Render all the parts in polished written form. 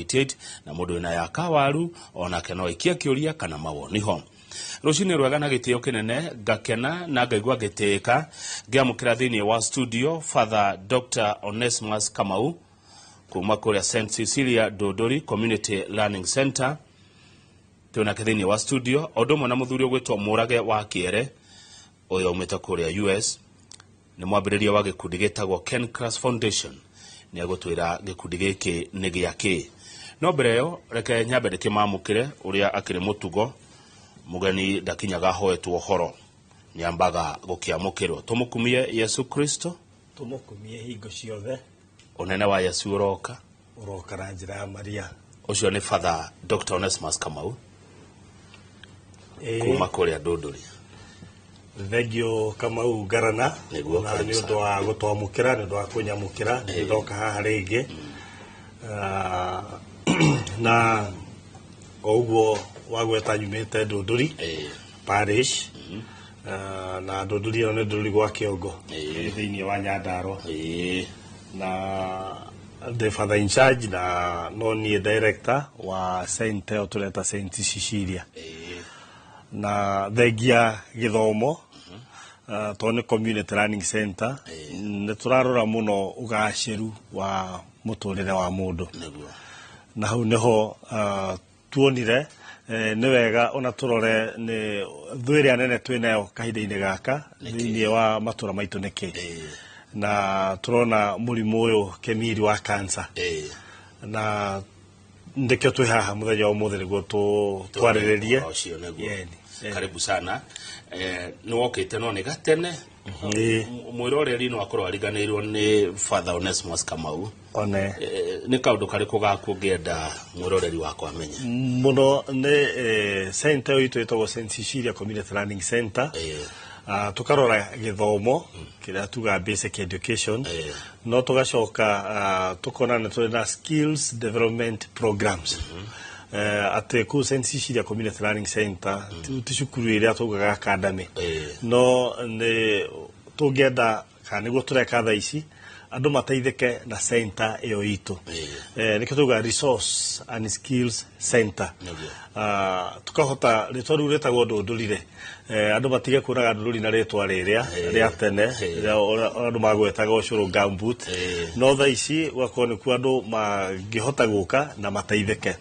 88 na mũndũ wĩna ya kawaru onake no aikie kĩũria kana mawoni ho. Rũcinĩ rwega na gĩtĩo kĩnene, ngakena na ngaigua ngĩtĩĩka ngĩamũkĩra thĩinĩ wa studio Father Dr. Onesmus Kamau kuma kũrĩa St Cecilia Ndũndũri Community Learning Center. Twĩ nake thĩinĩ wa studio o ũndũ ũmwe na mũthuri ũgwĩtwo Mũrage wa Kĩere, ũyũ aumĩte kũrĩa US, nĩ mwambĩrĩria wa gĩkundi gĩtagwo Ken Crass Foundation. Nĩ egũtwĩra gĩkundi gĩkĩ nĩ gĩa kĩ. No mbere ĩyo, reke nyambe ndĩkĩmamũkĩre ũrĩa akĩrĩ mũtugo, mũgeni ndakinyaga ahoetwo ũhoro, nĩ ambaga gũkĩamũkĩrwo. Tũmũkumie Yesu Kristo. Tũmũkumie hingo ciothe. Ũnene wa Yesu ũroka. Ũroka na njĩra ya Maria. Ũcio nĩ Father Dr. Onesmus Kamau kuma kũrĩa Ndũndũri. Thengio, Kamau Ngarana. Nĩguo, na karibu nĩ ũndũ wa gũtwamũkĩra, nĩ ũndũ wa kũnyamũkĩra nĩ ndoka haha rĩngĩ. Na o ũguo wagweta, nyumĩte Ndũndũri parish. Na Ndũndũri ĩyo nĩ Ndũndũri gwa Kĩongo, ĩ thĩinĩ wa Nyandarua, na ndĩ father in charge na no niĩ director wa center ĩyo tũreta Saint Cecilia. Na thengia gĩthomo, tondũ nĩ community learning center, nĩ tũrarora mũno ũgacĩru wa mũtũrĩre wa mũndũ. Na hau nĩho tuonire nĩ wega ona tũrore nĩ thũ ĩrĩa nene twĩnayo kahinda-inĩ gaka thĩinĩ wa matũra maitũ nĩkĩ. Na tũrona mũrimũ ũyũ kemiri wa cancer, na ndĩkĩo twĩ haha mũthenya wa ũmũthĩ nĩguo twarĩrĩrie. Ũhoro ũcio nĩguo. Yeni. Karibu sana. Nĩ wokĩte no nĩ gatene. Mwĩroreri no akorwo ariganĩirwo nĩ Father Onesmus Kamau. One. Nĩ kaũndũ karĩkũ gaku ũngĩenda mwĩroreri wakwa amenye? Mũno nĩ center ĩyo itũ ĩtagwo St Cecilia Community Learning Center. Tũkarora gĩthomo kĩrĩa tugaga basic education, no tũgacoka tũkona nĩ tũrĩ na skills development programs, atĩ kũu St Cecilia Community Learning Center ti cukuru ĩrĩa tugaga academy, no nĩ tũngĩenda kana nĩguo tũreka thaa ici andũ mateithĩke na center ĩyo itũ. Nĩkĩo tugaga resource and skills center. Tukahota rĩtwa rĩu rĩtagwo Ndũndũrire, andũ matige kuonaga Ndũndũri na rĩtwa rĩrĩa rĩa tene rĩrĩa andũ magwetaga ũcũrũ gumboot, no thaa ici gũgakorwo nĩkuo andũ mangĩhota gũka na mateithĩke.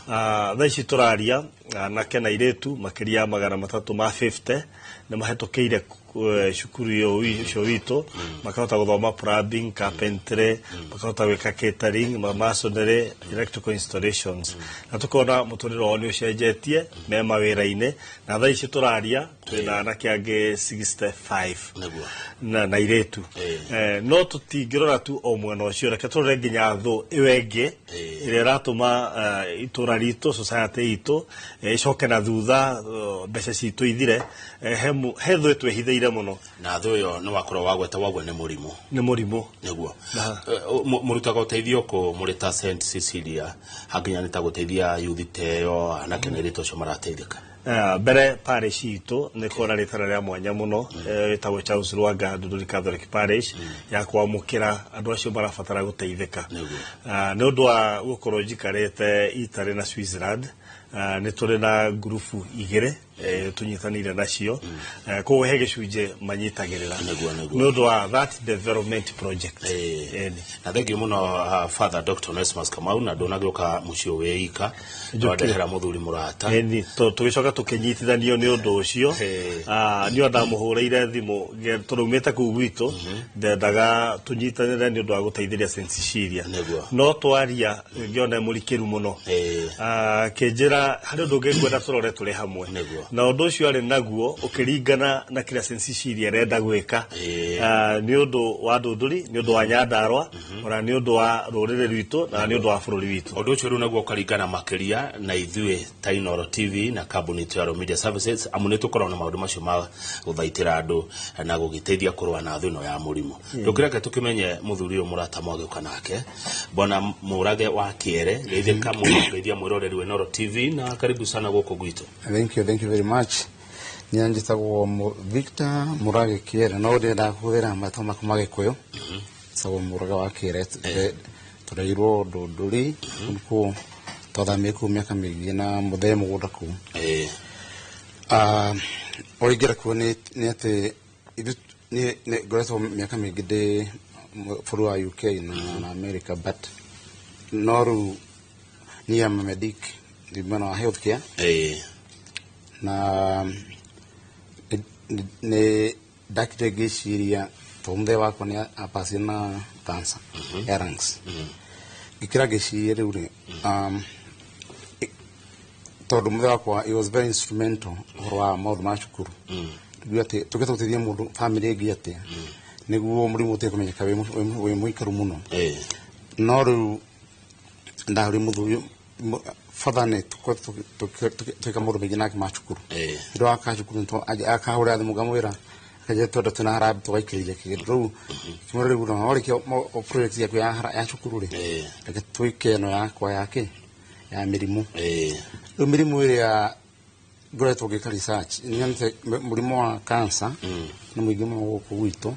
Thaa ici tũraria, anake na airĩtu makĩria ya 350 nĩ mahĩtũkĩire cukuru ĩyo ũcio witũ, makahota gũthoma plumbing, carpentry, makahota gwĩka catering, masonry, electrical installations, na tukona mũtũrĩre wao nĩ ũcenjetie me mawĩra-inĩ. Na thaa ici tũraria twĩna anake angĩ 65 na airĩtu. No tũtingĩrora tu o mwena ũcio, reke tũrore nginya thũ ĩyo ĩngĩ ĩrĩa ĩratũma itũra ritũ, society itũ ĩcoke na thutha, mbeca citũ ithire. He thũ ĩtwĩhithĩire mũno. Na thũ ĩyo nĩ wakorwo wagweta wagwo nĩ mũrimũ. Nĩ mũrimũ. Nĩguo. Mũrutaga ũteithio kũ mũrĩ ta St Cecilia hakinya nĩ ta gũteithia yuthi ta ĩyo, anake na airĩtu acio marateithĩka? Mbere parish itũ nĩ kona rĩtana rĩa mwanya mũno, ĩtagwo Charles Lwanga Ndunduri Catholic Parish, ya kwamũkĩra andũ acio marabatara gũteithĩka. Nĩ ũndũ wa gũkorwo njikarĩte Italy na Switzerland, nĩ tũrĩ na ngurubu igĩrĩ tũnyitanĩire nacio. Koguo he gĩcunjĩ manyitagĩrĩra Nĩguo, nĩguo. nĩ ũndũ wa that development project. Ĩni. Na thengiũ mũno, Father Dr. Onesmus Kamau, na ndũnagĩũka mũciĩ wĩ ika. Njũkire. Wandehera mũthuri mũrata. Ĩni, tũgĩcoka tũkĩnyitithanio nĩ ũndũ ũcio. Nĩ ndamũhũrĩire thimũ tũraumĩte kũu gwitũ, ndendaga tũnyitanĩre nĩ ũndũ wa gũteithĩrĩria St Cecilia. No twaria ngĩona mũrikĩru mũno. Akĩnjĩra harĩ ũndũ ũngĩ ngwenda tũrore tũrĩ hamwe. Na ũndũ ũcio arĩ naguo ũkĩringana na kĩrĩa St Cecilia ĩrenda gwĩka nĩ ũndũ wa Ndũndũri, nĩ ũndũ wa Nyandarua, ona nĩ ũndũ wa rũrĩrĩ rwitũ, na nĩ ũndũ wa bũrũri witũ. Ũndũ ũcio rĩu naguo ũkaringana makĩria na ithuĩ ta Inooro TV na kambuni itũ ya Royal Media Services, amu nĩ tũkoragwo na maũndũ macio ma gũthaitĩra andũ na gũgĩteithia kũrũa na thũ ĩno ya mũrimũ. Ndũkĩreke tũkĩmenye mũthuri ũyũ mũrata mwagĩũka nake, Bwana Mũrage wa Kĩere. Geithĩka mũno, geithia mwĩroreri wa Inooro TV na karibu sana gũkũ gwitũ. Thank you, thank you very much. Niĩ njĩtagwo Victor Mũrage Kĩere, no ndĩrenda kũhũthĩra marĩtwa makwa ma Gĩkũyũ. Njĩtagwo Mũrage wa Kĩere. Tũreirwo Ndũndũri kũu twathamire kũu mĩaka mĩingĩ na mũthee mũgũnda kũu. Ũrĩa ingĩenda kuga nĩ atĩ niĩ ngoretwo mĩaka mĩingĩ ndĩ bũrũri wa UK na America, but no rĩu niĩ am a medic ndĩ mwena wa healthcare. Na nĩ ndakire ngĩciria tondũ mũthee wakwa nĩ apacire na cancer ya lungs. Ngĩkĩra ngĩciria rĩu rĩ, tondũ mũthee wakwa he was very instrumental ũhoro wa maũndũ ma cukuru. Nĩguo atĩ tũngĩhota gũteithia mũndũ family ĩngĩ atĩa nĩguo mũrimũ ũtige kũmenyeka wĩ mũikaru mũno. No rĩu ndahũrire mũthuri father nĩ tũgĩka maũndũ maingĩ nake ma cukuru. Hĩndĩ wa cukuru akahũrĩra thimũ ngamwĩra akanjĩra twenda twĩna harambee tũgaikĩrĩria kĩndũ rĩu kĩmwĩra rĩu no warĩkia project yaku ya cukuru rĩ, reke twĩke ĩno yakwa ya kĩ ya mĩrimũ. Rĩu mĩrimũ ĩrĩa ngoretwo ngĩka research nĩnyonete mũrimũ wa cancer nĩ mũingĩ mũno gũkũ gwitũ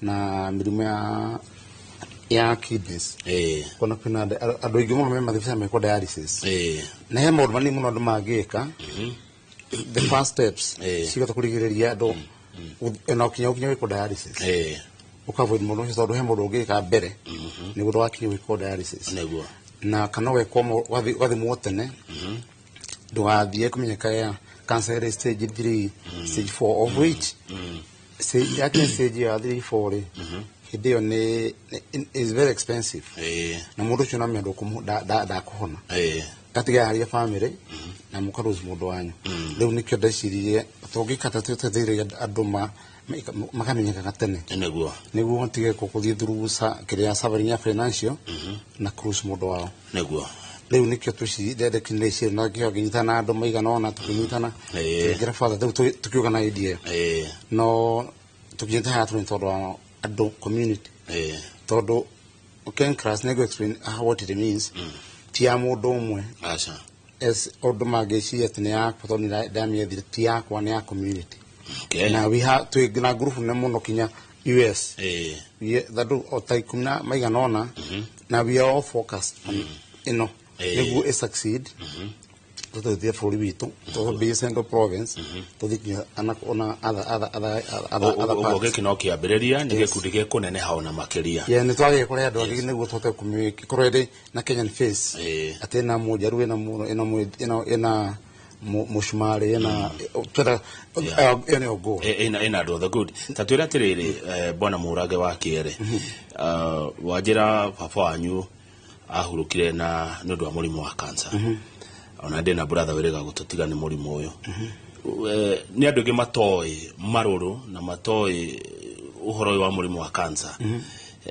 na mĩrimũ ya kidneys. Kuona kwĩna andũ aingĩ mũno me mathibitarĩ mekwo dialysis. Na he maũndũ manini mũno andũ mangĩka, the first steps cigota kũrigĩrĩria andũ na ũkinya gwĩkwo dialysis. Ũka avoid mũndũ ũcio tondũ he mũndũ ũngĩka mbere nĩguo ndũgakinye gwĩkwo dialysis. Na kana ũgekwo ũgathimwo tene ndũgathiĩ kũmenyeka ya cancer ĩrĩ stage 3, stage 4, of which stage yakinya stage ya 3, 4 rĩ, hĩndĩ ĩyo nĩ is very expensive. Na mũndũ ũcio namenya ndakũhona. Gatiga harĩa family na mũkarũci mũndũ wanyu. Rĩu nĩkĩo ndeciririe tũngĩka atĩa tũteithĩrĩrie andũ makamenyekaga tene nĩguo matige gũthiĩ through kĩrĩa suffering ya financial na kũlose mũndũ wao. Rĩu nĩkĩo twĩcirie na kĩo ngĩnyitana na andũ maigana ũna tũkĩnyitana tũkĩingĩra further rĩu tũkiuga na idea ĩyo. No tũkinyĩte haha tũrĩ tondũ wa andũ community tondũ Kencras nĩguo explain how what it means ti ya mũndũ ũmwe. Aca. As ũndũ mangĩciria atĩ nĩ yakwa tondũ nĩ ndamĩethire, ti yakwa, nĩ ya community. Na we have twĩ na group nene mũno kinya US. Andũ o ta 10 na maigana ũna na we are all focused on ĩno nĩguo ĩ succeed tũteithie bũrũri witũ tũambie Central Province tũthiĩ kinya ona other Ũguo parts. Gĩkĩ no kĩambĩrĩria, nĩ gĩkundi gĩkũneneha ona makĩria. Yeah, nĩ twagĩrĩire kũrehe andũ angĩ nĩguo tũhote kũmĩkorwo ĩrĩ na Kenyan face. Atĩ ĩna mũnjaruo, ĩna ĩna ĩna mũcumarĩ, ĩna twenda ĩyo nĩyo goal. Ĩna andũ othe. Good. Ta twĩre atĩrĩrĩ, bwana Mũrage wa Kĩere, wanjĩra baba wanyu ahurũkire na nĩ ũndũ wa mũrimũ wa cancer. Ona ndĩ na brother wĩrĩga gũtũtiga nĩ mũrimũ ũyũ. Nĩ andũ aingĩ matoĩ marũrũ na matoĩ ũhoro ũyũ wa mũrimũ wa cancer.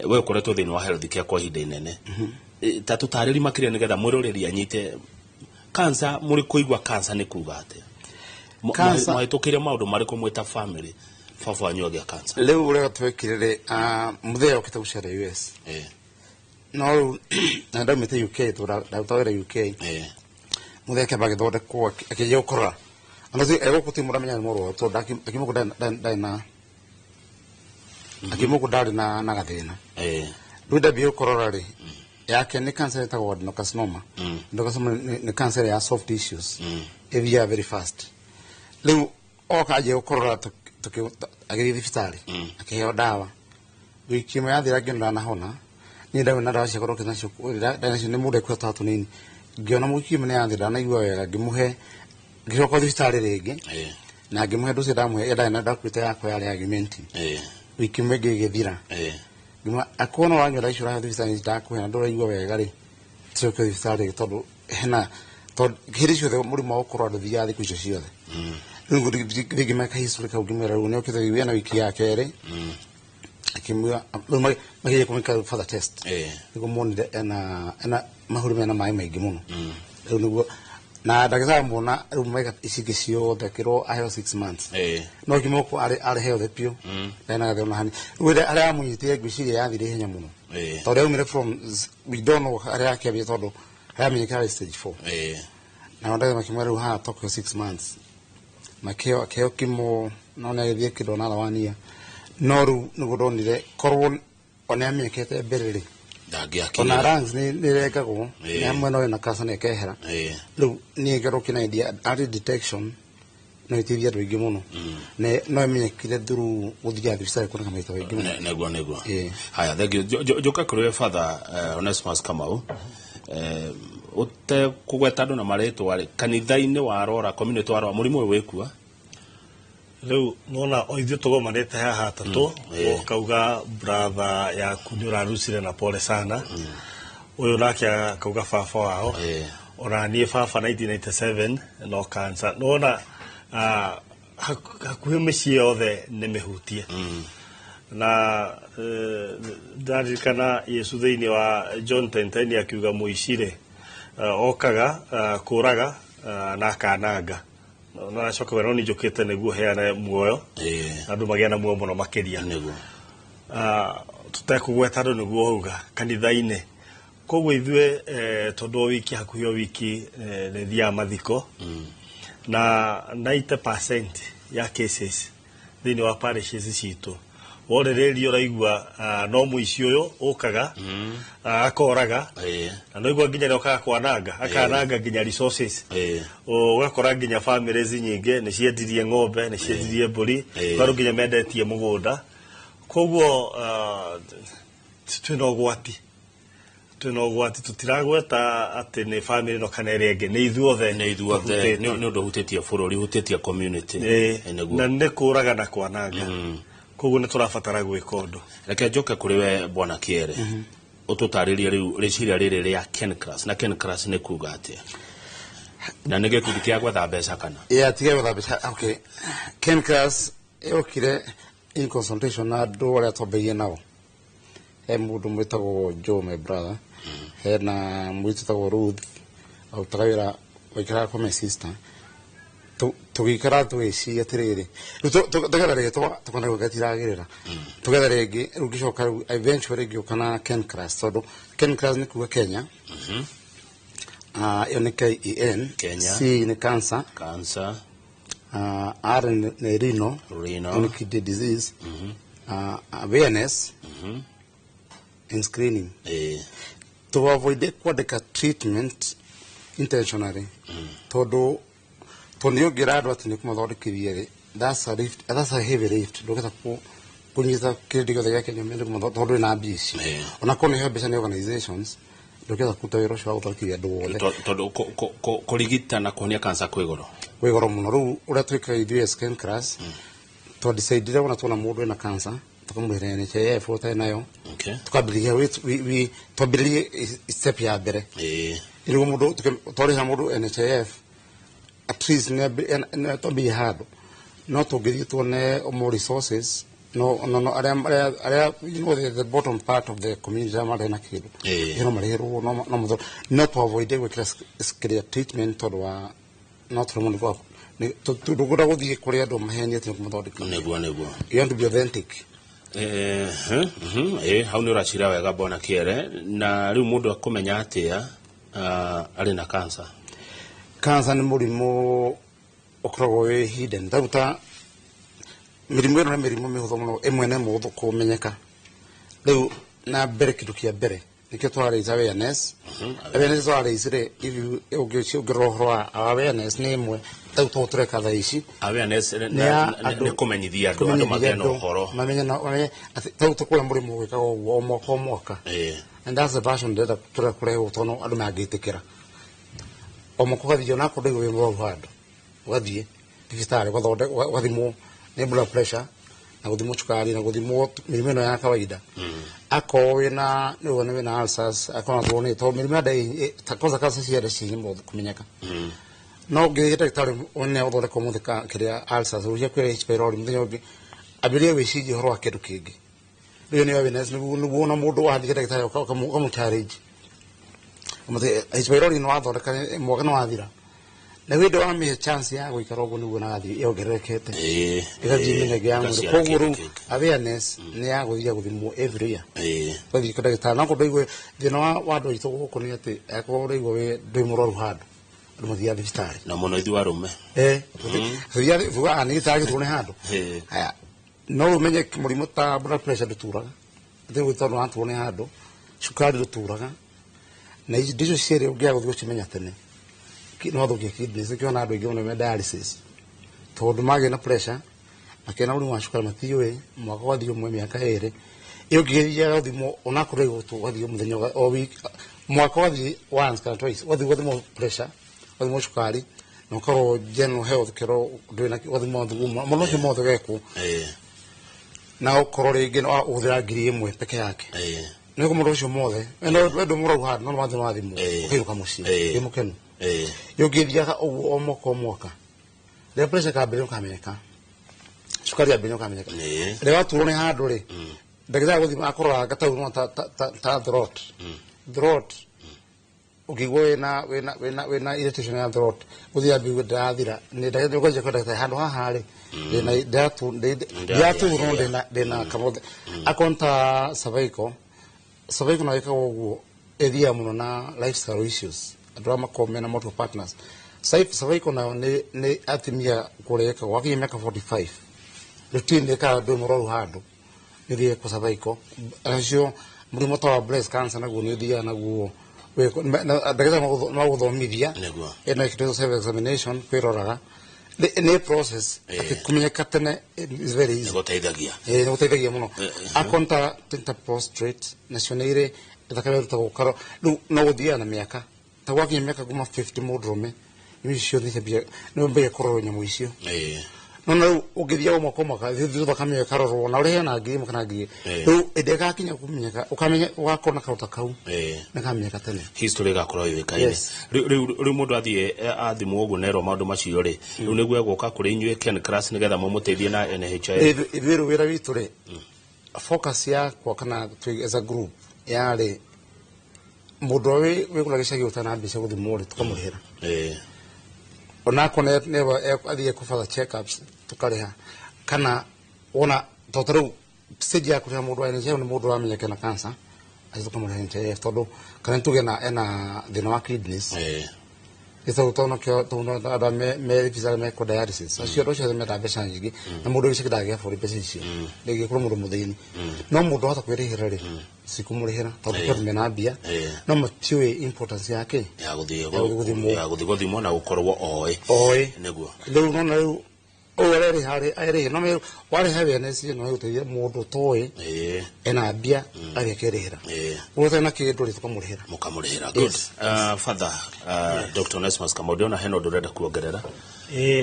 We ũkoretwo thĩinĩ wa health care kwa ihinda inene. Ta tũtarĩri makĩria nĩgetha mwĩroreri anyite cancer, mũrĩ kũigua cancer nĩ kuga atĩa? Mwahĩtũkĩire maũndũ marĩkũ mwĩ ta family baba wanyu agĩa cancer? Rĩu ũrĩa twekire rĩ, mũthee okĩte gũcera US. No rĩu na ndaumĩte UK tondũ ndarutaga wĩra UK. Mũthee akĩamba agĩthondekwo akĩanjia gũkorora ona egũkũ ti mũndũ amenya nĩ mũrwaru tondũ akiuma kũ ndarĩ na akiuma kũ ndarĩ na gathĩna. Rĩu ndambia gũkorora rĩ, yake nĩ cancer ĩtagwo adenocarcinoma. Adenocarcinoma nĩ cancer ya soft tissues ĩthiaga very fast. Rĩu oka anjia gũkorora agĩthiĩ thibitarĩ akĩheo ndawa. Wiki ĩmwe yathira ngĩona ndanahona. Niĩ ndauma na ndawa ciakwa ndokĩte nacio ndarĩ nacio nĩ mũndũ ekuoya twa tũnini. Ngĩona wiki ĩmwe nĩ yathira ndanaigua wega, ngĩmũhe, ngĩcoka thibitarĩ rĩngĩ na ngĩmũhe ndũcio ndamũhe ndarĩ na ndakuĩte yakwa yarĩ Augmentin. Wiki ĩmwe ĩngĩ ĩgĩthira ngĩmwĩra akorwo no wanyua ndawa icio ũraheo thibitarĩ ndakũhe na ndũraigua wega rĩ, tucoke thibitarĩ tondũ hena tondũ hĩndĩ ciothe mũrimũ wa gũkorwo ndũthiaga thikũ icio ciothe. Rĩu rĩngĩ meka history kau ngĩmwĩra rĩu nĩokĩte rĩu ena wiki ya kerĩ. Akĩmwĩra rĩu makĩgeria kũmwĩka further test nĩguo monire ena mahũri mena maĩ maingĩ mũno. Rĩu nĩguo na ndagĩtarĩ mona rĩu meka ici ingĩ ciothe akĩrwo aheo 6 months. No kimoko arĩ healthy biũ ndarĩ na gathĩna hani. Rĩu harĩa amũnyitire ngwĩciria yathire ihenya mũno tondũ yaumire from we don't know harĩa akĩambia tondũ harĩa amenyekire arĩ stage 4. Na ndagĩtarĩ makĩmwĩra rĩu haha tokyo 6 months makĩheo akĩheo kimo no nĩ agĩthiĩ kĩndũ another one year. No rĩu nĩguo ndonire korwo ona amenyekete mbere rĩ Ona lungs nĩ rengagwo nĩ hamwe no na cancer nĩ kehera. Rĩu niĩ ngorwo kĩna idea early detection no iteithie andũ aingĩ mũno. No ĩmenyekire through gũthiaga thibitarĩ kuoneka maita maingĩ mũno. Nĩguo. Haya, thank you. Njoke kũrĩ we Father Onesmus Kamau. Ũte kũgweta andũ na marĩtwa rĩ, kanitha-inĩ wa Rora, community wa Rora, mũrimũ ũyũ wĩkuo? Rĩu nona o ithuĩ tũgomanĩte haha atatũ, ũkauga brother yaku nĩ ũrarucire na pole sana. Ũyũ nake akauga baba wao. Ona niĩ baba 1997 no cancer. Nona hakuhĩ mĩciĩ yothe nĩ mĩhutie. Na ndaririkana Yesu thĩinĩ wa John 10:10 akiuga mũici-rĩ, okaga kũraga na akananga. No acoka wena nĩ njũkĩte nĩguo heane muoyo. Andũ magĩe na muoyo mũno makĩria. Nĩguo. Tũtekũgweta andũ nĩguo auga kanitha-inĩ. Koguo ithuĩ tondũ o wiki hakuhĩ o wiki nĩ thiaga mathiko. Na 90% ya cases thĩinĩ wa parishes citũ worĩrĩria ũraigua no mũici ũyũ ũkaga akoraga na no igua nginya nĩokaga kwananga akananga nginya resources. Ũgakora nginya families nyingĩ nĩ ciendirie ng'ombe, nĩ ciendirie mbũri, andũ nginya mendetie mũgũnda. Koguo twĩna ũgwati, tũtiragweta atĩ nĩ family no kana ĩrĩa ĩngĩ, nĩ ithuothe. Nĩ ithuothe, nĩ ũndũ ũhutĩtie bũrũri, ũhutĩtie community. Na nĩ kũraga na kwananga. Koguo nĩ tũrabatara gwĩka ũndũ. Reke njoke kũrĩ we Bwana Kiere. Ũtũtarĩrie rĩu rĩciria rĩrĩ rĩa Kencras, na Kencras nĩ kuga atĩa? Na nĩ gĩkundi kĩa gwetha mbeca kana? Yeah, tiga gwetha mbeca. Okay. Kencras yokire in consultation na andũ arĩa twambĩrĩirie nao. He mũndũ mwĩtagwo Joe, my brother. Hena mũirĩtu wĩtagwo Ruth, arutaga wĩra waikaraga kwa my sister. Tũgĩikara tũgĩciria atĩrĩrĩ, rĩu tũgetha rĩtwa tũkona rĩu gatiragĩrĩra. Tũgetha rĩngĩ, rĩu ngĩcoka rĩu eventually ngĩũka na Kencras, tondũ Kencras nĩ kuga Kenya. Ĩyo nĩ K-E-N. Kenya. C nĩ cancer. Cancer. R nĩ renal. Renal. Nĩ kidney disease. Awareness. And screening. To avoid kwandĩka treatment intentionally. Tondũ nĩ ũngĩra andũ atĩ nĩ kũmathondekithia rĩ, that's a lift, that's a heavy lift. Ndũngĩhota kũnyita kĩrĩndĩ gĩothe gĩa Kenya mende kũmathondeka tondũ wĩna mbia ici. Ona korwo nĩ heo mbeca nĩ organizations, ndũngĩhota kũruta wĩra ũcio wa gũthondekithia andũ othe. Tondũ kũrigita na kũhonia cancer kwĩ goro. Kwĩ goro mũno. Rĩu ũrĩa twĩkaga ithuĩ as Kencras, twadecidire wona tuona mũndũ wĩna cancer, tũkamũrĩhĩra NHIF ũtarĩ nayo. Tukambĩrĩria twambĩrĩrie step ya mbere. Nĩguo mũndũ twarĩhĩra mũndũ NHIF, at least nĩ twambĩrĩrie handũ. No tũngĩthiĩ tuone more resources, no arĩa you know the bottom part of the community arĩa marĩ na kĩndũ. No marĩhĩrwo, no no to avoid gwĩkĩra kĩrĩa treatment tondũ wa no tũremwo nĩ gwa tũngĩenda gũthiĩ kũrĩ andũ mahenie atĩ nĩ kũmathondeka. Nĩguo. You want to be authentic. Hau nĩ ũracira wega Bwana Kiere. Na rĩu mũndũ akũmenya atĩa arĩ na cancer? Cancer nĩ mũrimũ ũkoragwo wĩ hidden. Ta ta mĩrimũ ĩno nĩ mĩrimũ mĩhũthũ mũno, ĩmwe nĩ mũhũthũ kũmenyeka. Rĩu na mbere kĩndũ kĩa mbere nĩkĩo twa raise awareness. Awareness twa raise rĩ, if you ũngĩrora ũhoro wa awareness nĩ ĩmwe ta rĩu tũreka thaa ici. Awareness nĩ kũmenyithia andũ, andũ magĩe na ũhoro. Mamenye na mamenye atĩ ta rĩu tũkũrĩa mũrimũ gwĩkaga ũguo o mwaka o mwaka. And that's the version ndĩrenda tũrenda kũrehwo tondũ andũ mangĩtĩkĩra. O mwaka ũgathiĩ onakorwo ndũigua wĩ mũrwaru handũ, ũgathiĩ thibitarĩ ũgathimwo nĩ blood pressure na gũthimwo cukari na gũthimwo mĩrimũ ĩno ya kawaida. Akorwo wĩna nĩ wona wĩna ulcers, akorwo na nĩ tondũ mĩrimũ ya nda kwanza cancer cia nda ci hinya mũno kũmenyeka. No ũngĩthiĩ ndagĩtarĩ one ũthondekwo ũmũthĩ kĩrĩa ulcers, ũrĩa kwĩra H pylori mũthenya ũngĩ ambĩrĩrie gwĩciria ũhoro wa kĩndũ kĩngĩ. Rĩu nĩ awareness nĩguo ona mũndũ wathiĩ ndagĩtarĩ ũkamũ challenge. Ũmũthĩ H pylori nĩ wathondeka mwaka nĩ wathira. Na wĩndĩ wa mĩhe chance ya gũikara ũguo nĩguo nagathiĩ yongererekete. Ĩgathiĩ mĩnenge ya mwĩrĩ. Koguo rĩu awareness nĩ ya gũthiĩ gũthimwo every year. Ũgathiĩ kwa ndagĩtarĩ. Na okorwo ndũigue thĩna wa andũ aitũ gũkũ nĩ atĩ akorwo ũraigua wĩ ndwĩ mũrwaru handũ, andũ mathiaga thibitarĩ. Na mũno ithuĩ arũme. Thiaga thuga nĩ gĩtarĩ gĩturwo nĩ handũ. Haya. No ũmenye mũrimũ ta blood pressure ndũturaga. Atĩ rĩu tondũ waturwo nĩ handũ, Cukari ndũturaga na icio cierĩ ũngĩaga gũthiĩ gũcimenya tene no wathũkie kidneys. Nĩkĩo ona andũ aingĩ mũno me dialysis, tondũ magĩa na pressure makĩona mũrimũ wa cukari matiũĩ, mwaka ũgathiĩ ũmwe, mĩaka 2 ĩyo ũngĩgĩthiaga gũthimwo, onakorwo igũtũ ũgathiĩ mũthenya o week, mwaka ũgathiĩ once kana twice, ũgathiĩ ũgathimwo pressure, ũgathimwo cukari na ũkarwo general health, ũkerwo ndũrĩ na, ũgathimwo mathugumo, maũndũ macio mothe ũgekwo na ũkorwo rĩngĩ no ũhũthĩra 1,000 peke yake. Nĩ mũndũ ũcio mothe wendo mũrau handũ no mathiĩ mathimwo, ũkainũka mũciĩ wĩ mũkenu. Ũngĩthiaga ũguo o mwaka o mwaka, rĩrĩa pressure ĩkambĩrĩria ũkamenyeka, cukari yambĩrĩria ũkamenyeka, rĩrĩa waturwo nĩ handũ rĩ, ndagĩtarĩ gũthima akũroraga ta no ta throat, throat ũkĩigua wĩna irritation ya throat, gũthiĩ ambia ndĩrathira nĩ ndagĩtarĩ ũkanjia kwa ndagĩtarĩ handũ haha rĩ ndĩna ndĩraturwo, ndĩna kamothe akorwo ta cervical. Cervical nayo ĩkagwo ũguo, ĩthiaga mũno na lifestyle issues, andũ arĩa makoragwo mena multiple partners. Cervical nayo nĩ atumia kũrĩa ĩkagwo wakinyia mĩaka 45, routine ĩkaga ndũ mũrwaru handũ nĩ ũthiĩ kwa cervical. Acio mũrimũ ta wa breast cancer naguo nĩ ũthiaga naguo ndagĩtarĩ magũthomithia ĩno ĩkĩtwo self examination, kwĩroraga nĩ process atĩ kũmenyeka tene is very easy. Nĩgũteithagia. Nĩ gũteithagia mũno. Akorwo ta prostate nacio nĩ irĩ thakame ĩrutagwo karo, rĩu no gũthiaga na mĩaka, ta gwakinya mĩaka kuma 50 mũndũrũme nyamũ icio ciothe ciambia nĩ wambagia kũrorwo nyamũ icio. No na rĩu ũngĩthiaga o mwaka o mwaka thutha thakame ĩyo ĩkarorwo na ũrĩhe na 1,000 kana ngiri, rĩu ĩndĩ ĩgakinya kũmenyeka ũkamenya ũgakorwo na kaũta kau nĩ kamenyeka tene. History ĩgakorwo yũĩkaine. Rĩu mũndũ athiĩ athimwo ũguo nerwo maũndũ macio rĩ, rĩu nĩguo egũka kũrĩ inyuĩ KenCras nĩgetha mũmũteithie na NHIF. Ithuĩ rĩu wĩra witũ rĩ, focus yakwa kana twĩ as a group yarĩ mũndũ ũrĩa wĩ kũrĩa gĩcagi ũtarĩ na mbeca gũthimwo rĩ, tũkamũrĩhĩra, onakorwo nĩ athiĩ kũ further checkups tũkarĩha, kana wona tondũ rĩu stage ya kũrĩha mũndũ wa NHIF nĩ mũndũ wamenyeke na cancer, acio tũkamũrĩha NHIF, tondũ kana nĩ tuge na ena thĩna wa kidneys, gĩtau tondũ nĩkĩo tondũ andũ arĩa me thibitarĩ mekwo dialysis, acio andũ acio othe menda mbeca nyingĩ, na mũndũ wĩ gĩcagi ndangĩ afford mbeca icio, rĩngĩ kũrĩ mũndũ mũthĩni, no mũndũ wahota kwĩrĩhĩra rĩ, cikũmũrĩhĩra tondũ kwĩ andũ mena mbia no matiũĩ importance yake ya gũthiĩ ya gũthiĩ gũthimwo. Ya gũthiĩ gũthimwo na gũkorwo oĩ. Oĩ. Nĩguo. Rĩu nona rĩu ũyũ arerĩha rĩ, arĩhe no warĩha awareness ĩno ĩgũteithia mũndũ ũtoĩ ena mbia arĩ akerĩhĩra, ũrĩa ũtarĩ na kĩndũ rĩ, tũkamũrĩhĩra. Mũkamũrĩhĩra, good. Yes. Father Dr. Onesmus Kamau, ndĩrona hena ũndũ ũrenda kuongerera.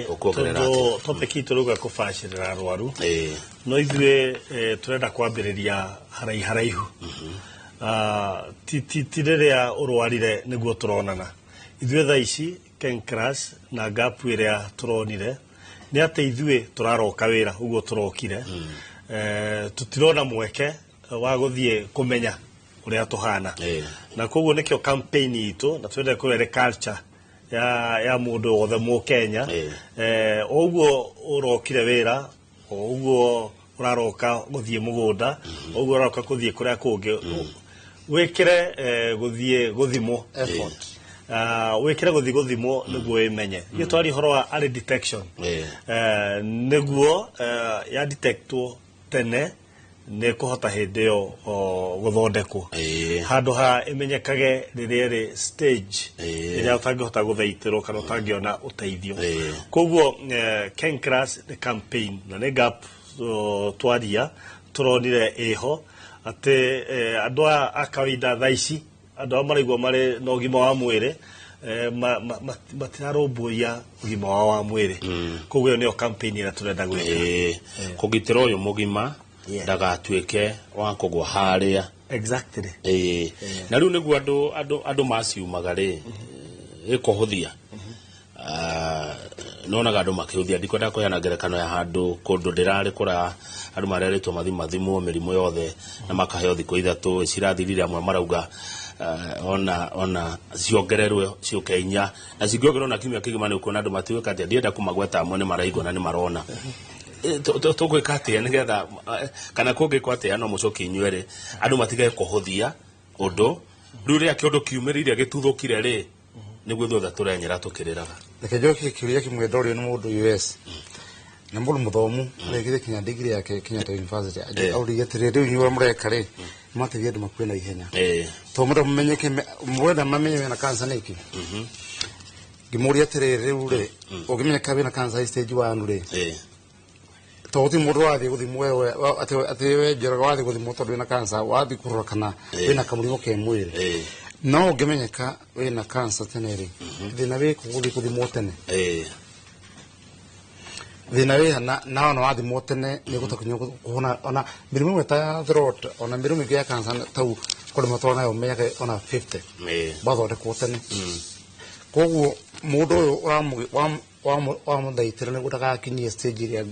Ũkuongerera Tondũ atĩa? Topic itũ rauga kũbacĩrĩra arwaru, no ithuĩ tũrenda kwambĩrĩria haraiharaihu. Ti rĩrĩa ũrwarire nĩguo tũronana ithuĩ thaa ici KenCras, na gap ĩrĩa tũronire nĩ atĩ ithuĩ tũraroka wĩra ũguo tũrokire, tũtirona mweke wa gũthiĩ kũmenya ũrĩa tũhana, na koguo nĩkĩo campaign itũ na twende kũrere culture ya mũndũ wothe mũkenya, o ũguo ũrokire wĩra, o ũguo ũraroka gũthiĩ mũgũnda, o ũguo ũraroka gũthiĩ kũrĩa kũngĩ, wĩkĩre gũthiĩ gũthimwo effort. Wĩkĩre gũthiĩ gũthimwo nĩguo wĩmenye. Ithuĩ twaria ũhoro wa early detection, nĩguo ya detectwo tene nĩ kũhota hĩndĩ ĩyo gũthondekwo, handũ ha ĩmenyekage rĩrĩa ĩrĩ stage ĩrĩa ũtangĩhota gũthaitĩrwo kana ũtangĩona ũteithio. Koguo KenCras nĩ campaign na nĩ gap twaria tũronire ĩho atĩ andũ aya a kawaida thaa ici, andũ aya maraigua marĩ na ũgima wa mwĩrĩ, matirarũmbũiya ũgima wao wa mwĩrĩ. Koguo ĩyo nĩyo campaign ĩrĩa tũrenda gwĩka. Kũgitĩra ũyũ mũgima ndagatuĩke wa kũgwa harĩa. Na rĩu nĩguo andũ maciumaga rĩ ĩkũhũthia. Nonaga andũ makĩhũthia, ndikwenda kũheana ngerekano ya handũ kũndũ ndĩrarĩ kũra andũ marerĩtwo mathi mathimwo mĩrimũ yothe na makaheo thikũ 3 cirathirire, amwe marauga ona ciongererwo ciũke 4, na cingĩongererwo na kiumia kĩgima nĩ ũkuona andũ matiũĩ atĩa. Ndienda kũmagweta, amwe nĩ maraigua na nĩ marona. Tũgwĩka atĩa nĩgetha kana kũngĩkwo atĩa no mũcokie inyuerĩ andũ matige kũhũthia ũndũ rĩu rĩrĩa kĩũndũ kiumĩrĩire gĩtuthũkire rĩ, nĩguo ithuothe tũrenyera tũkĩrĩraga. Reke njokie kĩũria kĩmwe ndorio nĩ mũndũ US. Na mũndũ mũthomu arekire kinya degree yake Kenyatta University auririe atĩrĩrĩ, rĩu inyuĩ ũrĩa mũreka rĩ, mwateithia andũ makue na ihenya, to mũndũ mũmenyeke mwenda mamenye wĩna cancer nĩkĩ. Ngĩmũria atĩrĩrĩ, rĩu rĩ, ũngĩmenyeka wĩna cancer stage 1 rĩ, to gũtirĩ mũndũ wathiĩ gũthimwo wewe atĩ we Njoroge wathiĩ gũthimwo tondũ wĩna cancer, wathiĩ kũrora kana wĩna kamũrimũ ke mwĩrĩ. No ũngĩmenyeka wĩna cancer tene rĩ, thĩna wĩ gũthiĩ gũthimwo tene, thĩna wĩ na ona wathimwo tene nĩ ũgũtakinya kũhona ona mĩrimũ ĩmwe ta ya throat, ona mĩrimũ ĩngĩ ya cancer tau kũrĩ matwara nayo mĩaka ona 50 bathondekwo tene. Koguo mũndũ ũyũ wamũthaitĩra nĩguo ndagakinyie stage ĩrĩa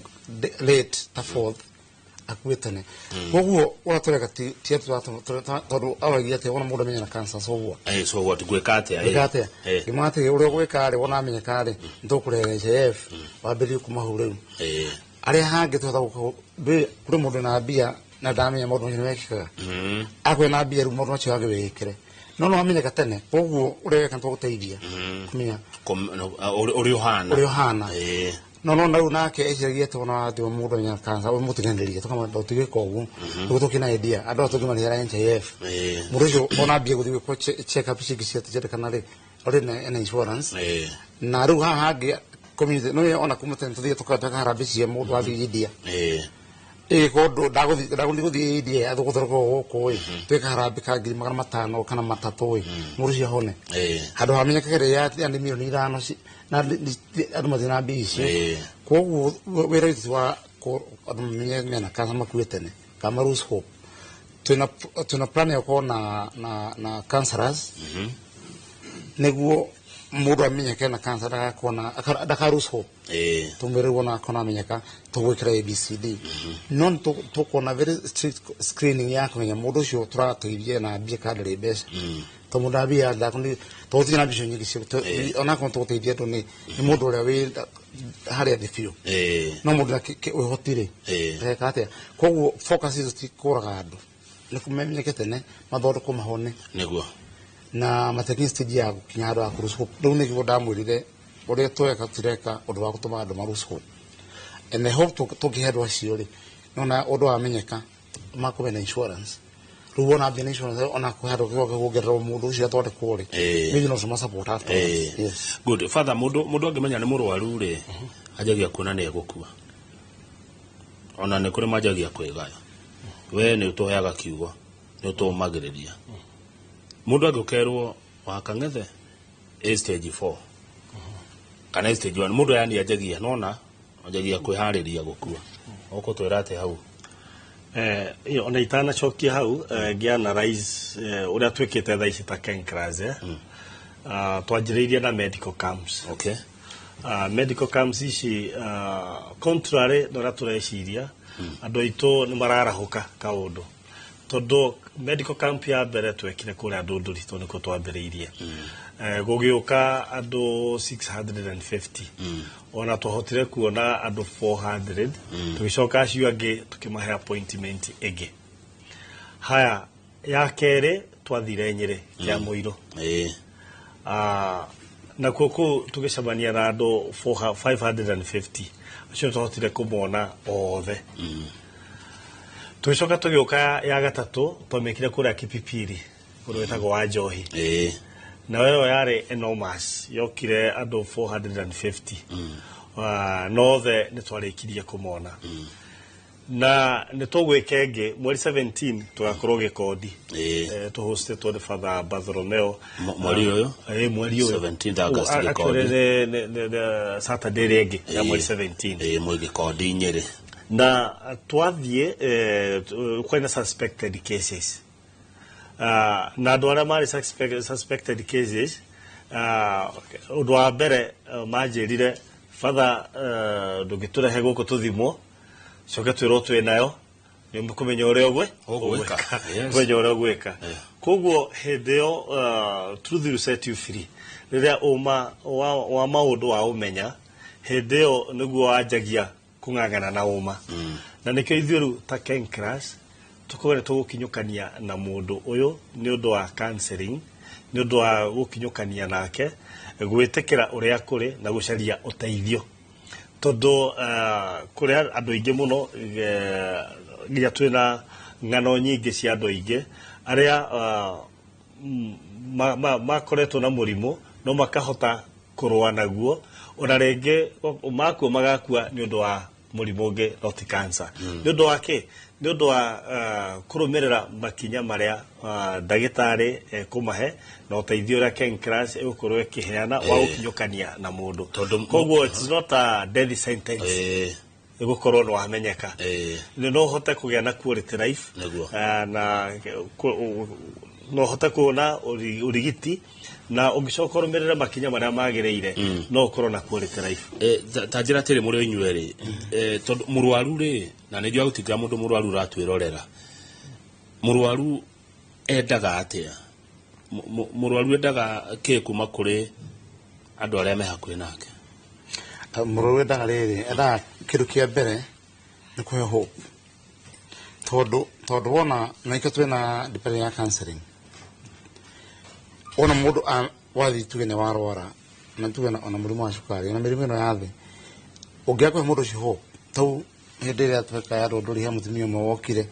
late ta fourth, akue tene. Koguo ũrĩa tũreka ti atĩ tondũ aragia atĩ wona mũndũ amenya na cancer, so what? So what, gwĩka atĩa? Gwĩka atĩa? Ngĩmwĩra atĩ ũrĩa ũgwĩka rĩ, wona amenyeka rĩ, nĩtũkũrehe NHIF wambĩrĩrie kuma hau rĩu. Arĩa hangĩ tũhota gũka kũrĩ mũndũ na mbia na ndamenya maũndũ macio nĩmekĩkaga, akwĩ na mbia rĩu maũndũ macio wage wĩĩkĩre, no no wamenyeka tene. Koguo ũrĩa weka nĩtũgũteithia kũmenya ũrĩa ũhana. Ũrĩa ũhana. No no rĩu nake eciragia atĩ wona wathiĩ mũndũ amenya cancer ũmũtiganĩrie, tũkamwenda ũtigĩka ũguo nĩguo tũkĩna idea andũ aya tũngĩmarĩhĩra NHIF, mũndũ ũcio ona ambie gũthiĩ gwĩkwo check up ici ingĩ ciendekana rĩ, already ena insurance. Na rĩu haha hangĩ community no ona kuma tene tũthiĩ tũkatweka harambĩ cia mũndũ athiĩ India, ĩ kũndũ ndagũthiĩ gũthiĩ India athiĩ gũthondekwo gũkũ ĩ, twĩka harambĩ ka 500,000 kana 300 ĩ, mũndũ ũcio ahone, handũ hamenyekage rĩrĩa ya nĩ 5 mirioni na andũ matirĩ na mbia icio. Koguo wĩra witũ wa andũ mamenye mena cancer makue tene kama lose hope, twĩna plan ya gũkorwo na counselors nĩguo mũndũ amenyeke na cancer ndagakorwo na ndaka lose hope. Tumwĩre wona akona amenyeka tũgwĩkĩra ABCD, no nĩ tũkuona very strict screening ya kũmenya mũndũ ũcio tũrateithia na mbia kana ndarĩ mbeca, to mũndũ ambia ndakũni to gũtirĩ na mbeca nyingĩ cia onakorwo tũgũteithia andũ nĩ mũndũ ũrĩa wĩ harĩa thĩ biũ, no mũndũ na wĩhoti rĩ, eka atĩa? Koguo focus icio ti kũraga andũ, nĩ kũmenyeke tene, mathondekwo, mahone Nĩguo. na matekinye stage ya gũkinya handũ ha kũ lose hope. Rĩu nĩguo ndamwĩrire ũrĩa tweka tũtireka ũndũ wa gũtũma andũ ma lose hope, and I hope tũngĩhe andũ acio rĩ, nona ũndũ wamenyeka makũbe na insurance, rĩu wona mbia na insurance ona kũhe handũ gĩgoka kuongererwo mũndũ ũcio athondekwo rĩ, maybe no tũma support afterwards. Yes. Good. Father, mũndũ angĩmenya nĩ mũrwaru rĩ, anjagia kuona nĩ egũkua, ona nĩ kũrĩ manjagia kwĩgaya. We nĩ ũtũheaga kiugo, nĩ ũtũmagĩrĩria. Mũndũ angĩũkerwo wa kang'ethe ĩ stage 4 kana ĩ stage 1, mũndũ yani anjagia nona anjagia kwĩharĩria gũkua, ũkũtwĩra atĩ hau? Iyo ona itanacokia hau, ngĩ-analyze ũrĩa twĩkĩte thaa ici ta Kencras, twanjĩrĩirie na medical camps. Medical camps ici, contrary na ũrĩa tũreciria, andũ aitũ nĩ mararahũka kaũndũ, tondũ medical camp ya mbere twekire kũrĩa Ndũndũri, tondũ nĩkuo twambĩrĩirie, gũgĩũka andũ 650, ona twahotire kuona andũ 400, tũgĩcoka acio angĩ tũkĩmahe appointment ĩngĩ. Haya, ya kerĩ twathire Nyĩrĩ kĩa Mũirũ. Nakuo kũu tũgĩcemania na andũ 550, acio twahotire kũmona othe. Tũgĩcoka tũgĩũka ya gatatũ twamĩkire kũrĩa Kipipiri, kũndũ gwĩtagwo wa Njohi. Nayo ĩyo yarĩ enormous, yokire andũ 450, no othe nĩ twarĩkirie kũmona, na nĩ tũgwĩka ĩngĩ mweri 17, tũgakorwo Gĩkondi. Tũhostĩtwo nĩ Father Bartholomeo. Mweri ũyũ? Mweri ũyũ. 17th August, Oh, Gĩkondi. actually, nĩ Saturday ĩrĩa ĩngĩ ya mweri 17. Ĩĩ, mwĩ Gĩkondi Nyĩrĩ. Na twathiĩ, kwĩna suspected cases, na andũ arĩa marĩ suspected cases, ũndũ wa mbere, manjĩrire, "Father, ndũngĩtũrehe gũkũ tũthimwo coke twĩrwo twĩ nayo, nĩ kũmenya ũrĩa ũgwĩ Ũgwĩka. Kũmenya ũrĩa ũgwĩka." Koguo hĩndĩ ĩyo, truth will set you free. Rĩrĩa ũma wa maũndũ wa ũmenya, hĩndĩ ĩyo nĩguo wanjagia kũng'ang'ana na ũma, na nĩkĩo ithuĩ rĩu ta Kencras tũkorwo nĩ tũgũkinyũkania na mũndũ ũyũ nĩ ũndũ wa counseling, nĩ ũndũ wa gũkinyũkania nake gwĩtĩkĩra ũrĩa kũrĩ na gũcaria ũteithio. Tondũ kũrĩ andũ aingĩ mũno, nginya twĩna ng'ano nyingĩ cia andũ aingĩ arĩa makoretwo na mũrimũ no makahota kũrũa naguo, ona rĩngĩ makua magakua nĩ ũndũ wa mũrimũ ũngĩ no ti cancer. Nĩ ũndũ wa kĩ? Nĩ ũndũ wa kũrũmĩrĩra makinya marĩa ndagĩtarĩ ekũmahe na ũteithio ũrĩa KenCrash ĩgũkorwo ĩkĩheana wa gũkinyũkania na mũndũ. Koguo it's not a death sentence, ĩgũkorwo nĩ wamenyeka, no ũhote kũgĩa na quality life, na no ũhote kuona ũrigiti, na ũngĩcoka ũrũmĩrĩre makinya marĩa magĩrĩire, no ũkorwo na quality life. Ta njĩra atĩrĩ, mũrĩ o inyuĩ rĩ, tondũ mũrwaru rĩ, na nĩ njũĩ gũtingĩra mũndũ mũrwaru ũratwĩrorera, mũrwaru endaga atĩa? Mũrwaru endaga kĩ kuma kũrĩ andũ arĩa me hakuhĩ nake? Mũrwaru endaga rĩrĩ, endaga kĩndũ kĩa mbere nĩ kũheo hope, tondũ wona na ikĩo twĩna department ya counseling, wona mũndũ wathiĩ tuge nĩ warwara na tuge ona mũrimũ wa cukari, ona mĩrimũ ĩno ya thĩ, ũngĩaga kũhe mũndũ ũcio hope, tau hĩndĩ ĩrĩa tweka ya ndũndũri, he mũtumia ũmwe wokire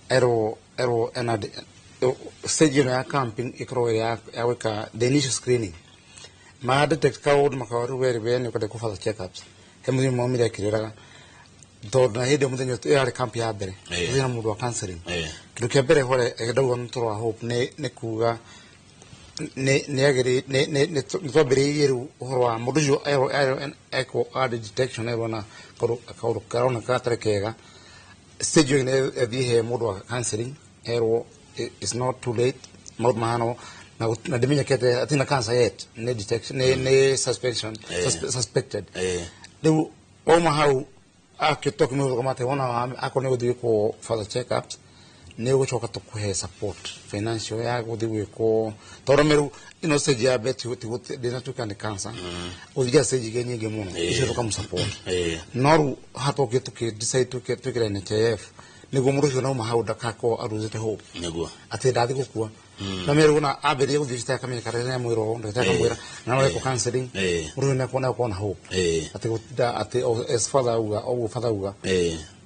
erwo ena stage ĩno ya camping ĩkoragwo ĩrĩ ya gwĩka the initial screening, ma detect kaũndũ makauga rĩu we nĩ ũkwenda kũ further checkups. He mũtumia ũmwe waumire akĩrĩraga, tondũ na hĩndĩ ĩyo mũthenya ũcio yarĩ camp ya mbere gũthiĩ na mũndũ wa counseling. Kĩndũ kĩa mbere hore ndauga nĩ tũrwa hope, nĩ kuga nĩ agĩrĩ nĩ twambĩrĩirie rĩu ũhoro wa mũndũ ũcio erwo ekwo early detection, erwo na kaũndũ karoneka gatarĩ kega, stage ĩyo nĩ athiĩ he mũndũ wa counseling, erwo it's not too late, maũndũ mahana na ndĩmenyekete atina cancer yet, nĩ detection, nĩ suspension, suspected. Rĩu wauma hau akĩtokimũthũka mate wona akorwo nĩ gũthiĩ gwĩkwo further checkups, nĩ ũgũcoka tũkũhe support financial ya gũthiĩ gwĩkwo, tondũ mĩrũ ĩno stage ya mbere ndĩnatuĩka nĩ cancer, ũthiaga stage ingĩ nyingĩ mũno, icio tũkamũ support. No rĩu hatokire tũkĩ decide twĩkĩre NHIF nĩguo mũndũ ũcio nauma hau ndakakorwo aruzĩte hope atĩ ndathiĩ gũkua, na mĩrũ na ambĩrĩrie gũthiĩ thibitarĩ akamenyeka rĩrĩa mwĩrwo ndagĩtarĩ akamwĩra na no ekwo counseling, mũndũ ũcio nĩakorwo na hope atĩ gũtinda atĩ as father auga ũguo, father auga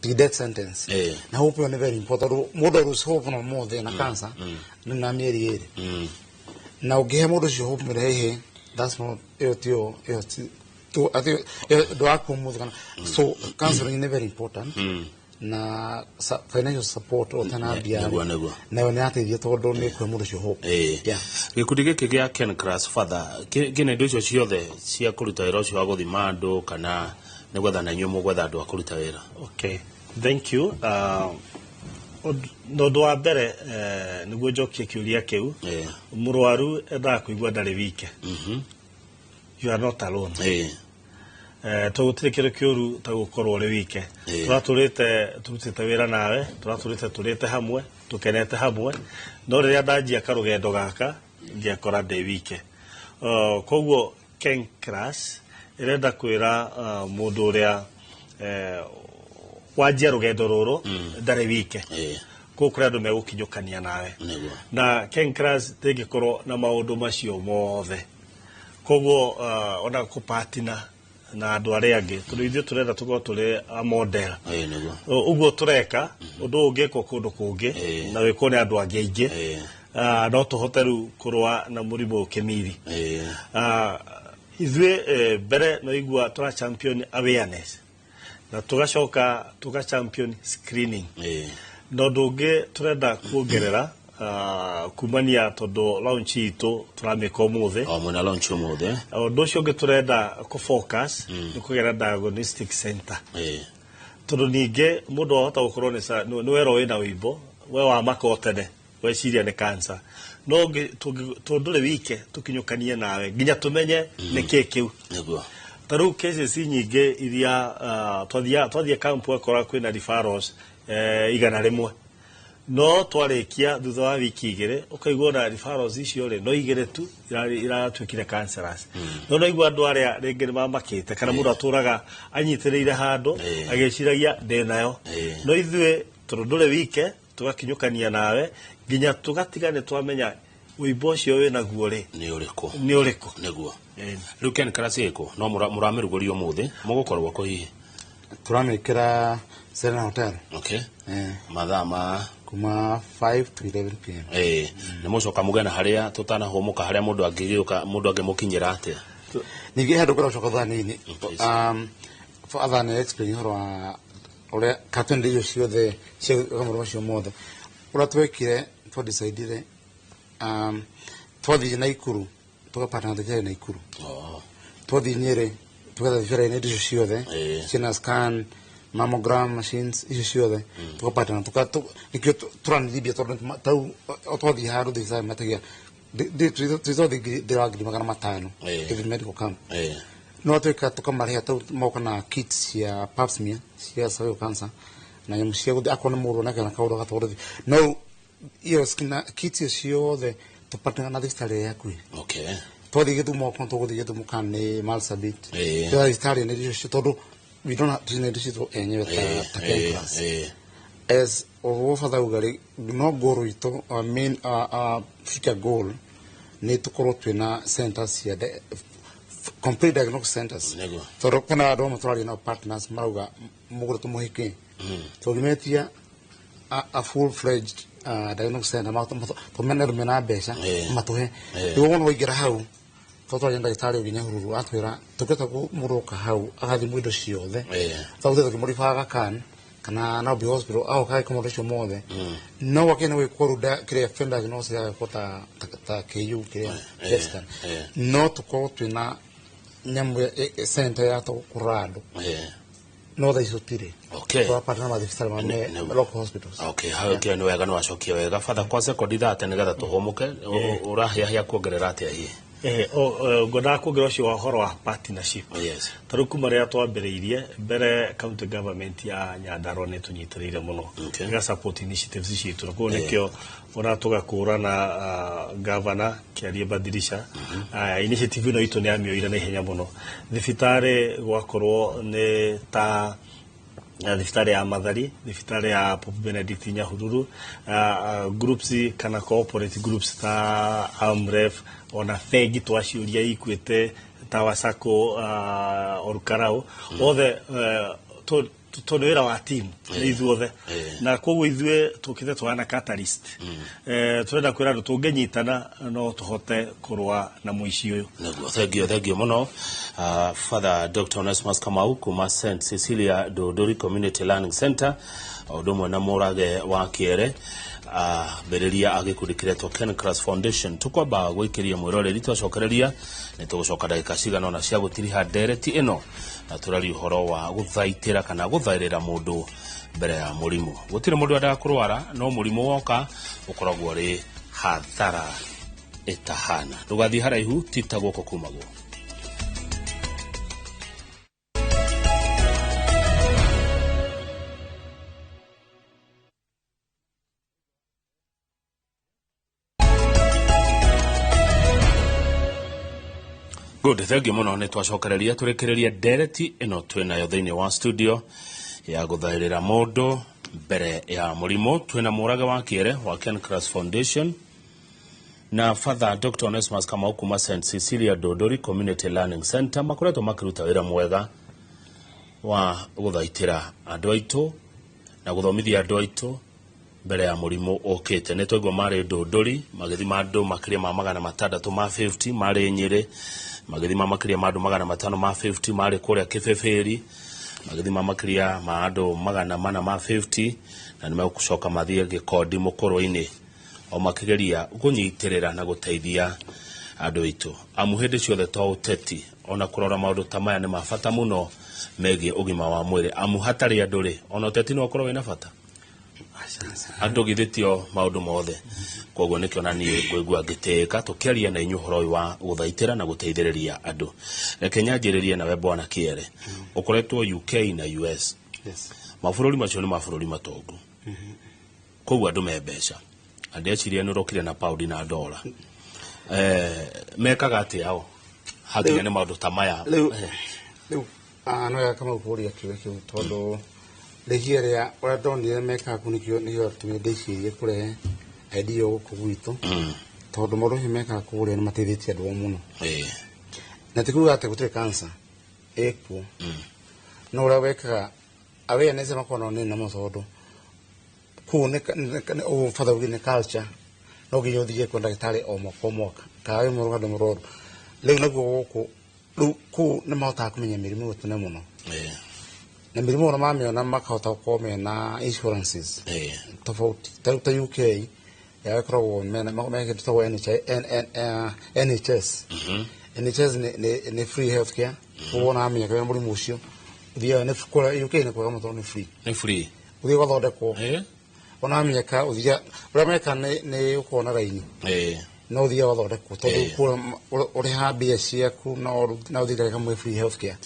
ti death sentence. Na hope ĩyo nĩ very important, tondũ mũndũ aruse hope na ũmũthĩ na cancer nĩ na mĩeri 2, na ũngĩhe mũndũ ũcio hope mwĩre hey, that's not ĩyo tiyo ĩyo atĩ ndwakua ũmũthĩ kana. So counseling nĩ very important na financial support o tana mbia. Nĩguo. Nayo nĩ yateithia tondũ nĩ kũhe mũndũ ũcio hope. Yeah. Gĩkundi gĩkĩ gĩa KenCrash, father, kĩna indo icio ciothe cia kũruta wĩra ũcio wa gũthima andũ, kana nĩ gwetha na inyuĩ mũgwetha andũ a kũruta wĩra? Okay, thank you. Na ũndũ wa mbere, nĩguo njokie kĩũria kĩu, mũrwaru endaga kũigua ndarĩ wike. You are not alone. To gũtirĩ kĩndũ kĩũru ta gũkorwo ũrĩ wike. Tũratũrĩte tũrutĩte wĩra nawe, tũratũrĩte tũrĩte hamwe, tũkenete hamwe, no rĩrĩa ndanjia karũgendo gaka ngĩakora ndĩ wike. Koguo KenCrash ĩrenda kwĩra mũndũ ũrĩa wanjia rũgendo rũrũ ndarĩ wike. Kũu kũrĩ andũ megũkinyũkania nawe, na KenCrash ndĩngĩkorwo na maũndũ macio mothe, koguo ona kũpatina na andũ arĩa angĩ, tondũ ithuĩ tũrenda tũkorwo tũrĩ a model. Nĩguo. Ũguo tũreka ũndũ ũyũ ũngĩkwo kũndũ kũngĩ na wĩkwo nĩ andũ angĩ aingĩ, no tũhote rĩu kũrũa na mũrimũ ũyũ kĩmiri. Ithuĩ mbere no igua tũra champion awareness na tũgacoka tũga champion screening, na ũndũ ũngĩ tũrenda kuongerera kumania tondũ launch itũ tũramĩka ũmũthĩ. O mwena launch ũmũthĩ. Ũndũ ũcio ũngĩ tũrenda kũ focus nĩ kũgĩa na diagnostic center, tondũ ningĩ mũndũ ahota gũkorwo nĩ werwo wĩna wĩimbo, we wamaka o tene weciria nĩ cancer, no tondũ ndũrĩ wike, tũkinyũkanie nawe nginya tũmenye nĩ kĩ kĩu. Ta rĩu cases nyingĩ iria twathiĩ camp ũgakora kwĩna referrals 100, no twarĩkia thutha wa wiki 2 ũkaigua ona referrals icio rĩ no 2 tu iratuĩkire cancerous. No naigua andũ arĩa rĩngĩ nĩ mamakĩte kana mũndũ atũraga anyitĩrĩire handũ agĩciragia ndĩ nayo, no ithuĩ tondũ ndũrĩ wike tũgakinyũkania nawe nginya tũgatiga nĩ twamenya. Ũimbo ũcio wĩnaguo rĩ nĩ ũrĩkũ? Nĩ ũrĩkũ? Nĩguo. Rĩu Ken Class ĩkũ? No mũramĩrugũria ũmũthĩ, mũgũkorwo kũ hihi? Tũramĩkĩra Serena Hotel. Okay. Mathaa ma kuma 5 to 11 pm. Nĩ mũcoka mũgena harĩa tũtanahũmũka harĩa mũndũ angĩgĩũka, mũndũ angĩmũkinyĩra atĩa? Ningĩ handũ ngoragwo coka thaa nini. Father nĩ explain ũhoro wa ũrĩa katwende icio ciothe cia maũndũ macio mothe. Ũrĩa twekire, twadecidire, twathiĩ Naikuru, tũgapatana thibitarĩ Naikuru. Twathiĩ Nyĩrĩ, tũgetha thibitarĩ na indo icio ciothe, ciĩna scan, mammogram machines, icio ciothe, tũgapatana, nĩkĩo tũranithia tondũ tau twathiĩ handũ thibitarĩ matagia, twathiĩ thĩ wa 500,000 every medical camp. No tweka tũkamarĩha tau moka na kits cia pap smear, cia cervical cancer, na nyamũ cia gũthiĩ akorwo nĩ mũndũ onake na kaũndũ agatwarwo. No iyo kits icio ciothe tũpatana na thibitarĩ ĩrĩa hakuhĩ. Twathiĩ Gĩthumo, okorwo tũgũthiĩ Gĩthumo kana nĩ Marsabit. Twathiĩ thibitarĩ nĩ icio tondũ we don't have tũtirĩ na indo citũ enyewe ta Ken Class. As ũguo Father auga rĩ, no goal itũ, our main, our future goal nĩ tũkorwo twĩna centers cia complete diagnostic centers. Tondũ kwĩna andũ amwe tũraria nao partners marauga mũgũre tũmũhĩke. Tũngĩmetia a full fledged diagnostic center, tũmene andũ mena mbeca, matũhe. Rĩu wona waingĩra hau, tondũ twaria ndagĩtarĩ ũngĩ Nyahururu atwĩra tũngĩhota mũndũ oka hau agathimwo indo ciothe. Tondũ tũkĩmũribaga kan kana Nairobi Hospital agoka agĩka maũndũ macio mothe. No gwake nĩ gwĩkwo rĩu kĩrĩa friend diagnosis yagĩkwo ta KU kĩrĩa Dexter. No tũkorwo twĩna nyamũ center ya kũrora andũ. No thaa icio tũtirĩ. Tũrapatana mathibitarĩ ma local hospitals. Okay, hau kĩo nĩ wega, nĩ wacokia wega. Father, kwa sekondi thate nĩgetha tũhũmũke, ũrahĩahĩa kuongerera atĩa hihi? Ngwendaga kuongerera ũcio wa ũhoro wa partnership. Ta rĩu kuma rĩrĩa twambĩrĩirie mbere county government ya Nyandarua nĩ tũnyitĩrĩire mũno. Ĩga support initiatives citũ. Na koguo nĩkĩo ona tũgakũrana governor Kĩarie Badirisha. Initiative ĩno itũ nĩ yamĩoire na ihenya mũno. Thibitarĩ gwakorwo nĩ ta thibitarĩ ya Mathari, thibitarĩ ya Pope Benedict Nyahururu, groups kana cooperative groups ta Amref, ona bengi twaciũria Equity, ta Sacco, Olkarau, othe tondũ nĩ wĩra wa team nĩ ithuothe. Na koguo ithuĩ tũkĩte tũhana catalyst. Tũrenda kwĩra andũ tũngĩnyitana no tũhote kũrũa na mũici ũyũ. Nĩguo, thengiũ, thengiũ mũno. Father Dr. Onesmus Kamau kuma St. Cecilia Dodori Community Learning Center, o ũndũ ũmwe na Mũrage wa Kĩere, mbĩrĩria a gĩkundi kĩretwo Ken Class Foundation. Tũkwamba gwĩkĩria mwĩroreri twacokereria nĩ tũgũcoka ndagĩka cigana ũna cia gũtiriha ndereti ĩno na tũraria ũhoro wa gũthaitĩra kana gũthaĩrĩra mũndũ mbere ya mũrimũ. Gũtirĩ mũndũ wendaga kũrwara, no mũrimũ woka ũkoragwo ũrĩ hathara ĩtahana. Ndũgathiĩ haraihu, ti ta guoko kumagwo. Good, thank you mũno. Nĩ twacokereria tũrĩkĩrĩria ndereti ĩno twĩnayo thĩinĩ wa studio ya gũthaĩrĩra mũndũ mbere ya mũrimũ. Twĩna Mũrage wa Kĩere wa Ken Class Foundation na Father Dr. Onesmus Kamau kuma St. Cecilia Dodori Community Learning Center, makoretwo makĩruta wĩra mwega wa gũthaitĩra andũ aitũ na gũthomithia andũ aitũ mbere ya mũrimũ ũkĩte. Nĩ twaigua marĩ Dodori magĩthima andũ makĩria ma 650, marĩ Nyĩrĩ magĩthima makĩria ma andũ 550, marĩ kũrĩa Kĩbĩbĩri magĩthima makĩria ma andũ 450, na nĩ megũcoka mathiĩ Gĩkondi Mũkũrũ-inĩ o makĩgeria kũnyitĩrĩra na gũteithia andũ aitũ. Amu hĩndĩ ciothe to ũteti, ona kũrora maũndũ ta maya nĩ ma bata mũno megiĩ ũgima wa mwĩrĩ. Amu hatarĩ andũ rĩ, ona ũteti no ũkorwo wĩna bata. Andũ githĩ tio maũndũ mothe. Koguo nĩkĩo na niĩ ngũigua ngĩtĩĩka tũkĩaria na inyuĩ ũhoro ũyũ wa gũthaitĩra na gũteithĩrĩria andũ. Reke nyanjĩrĩrie nawe Bwana Kĩere. Ũkoretwo UK na US. Mabũrũri macio nĩ mabũrũri matongu. Koguo andũ me mbeca. Na ndĩreciria nĩ ũrokire na paundi na dola. Mekaga atĩa o? Hakinya nĩ maũndũ ta maya. Rĩu, no wega Kamau kũũria kĩũria kĩu tondũ rĩhia rĩa ũrĩa ndonire mekaga kũu nĩkĩo atũmire ndĩcirie kũrehe idea gũkũ gwitũ. Tondũ maũndũ macio mekaga kũrĩa nĩ mateithĩtie andũ mũno. Na ti kuga atĩ gũtirĩ cancer ĩkuo. No ũrĩa wekaga awareness makoragwo nĩ nene mũno tondũ kũu nĩ father nĩ culture. No nginya ũthiĩ kwa ndagĩtarĩ o mwaka o mwaka. Kana wĩ mũrwaru kana ndũrĩ mũrwaru. Rĩu naguo gũkũ rĩu kũu nĩ mahotaga kũmenya mĩrimũ ĩyo tene mũno. Na mĩrimũ ona mamĩona makahota gũkorwo mena insurances tofauti. Ta UK ya ĩkoragwo mena mekĩtwo tagwo NHS. NHS nĩ free healthcare. Koguo ona wamenya wĩna mũrimũ ũcio ũthiaga nĩ kũrĩa UK nĩ kwega mũno tondũ nĩ free. Nĩ free. Ũthiĩ ũgathondekwo. Ona wamenyeka ũthiaga ũrĩa meka nĩ ũkorwo na raini. No ũthiaga ũgathondekwo tondũ kũrĩa ũrĩhaga mbia ciaku no ũthiĩ ndagĩka kamwe free healthcare.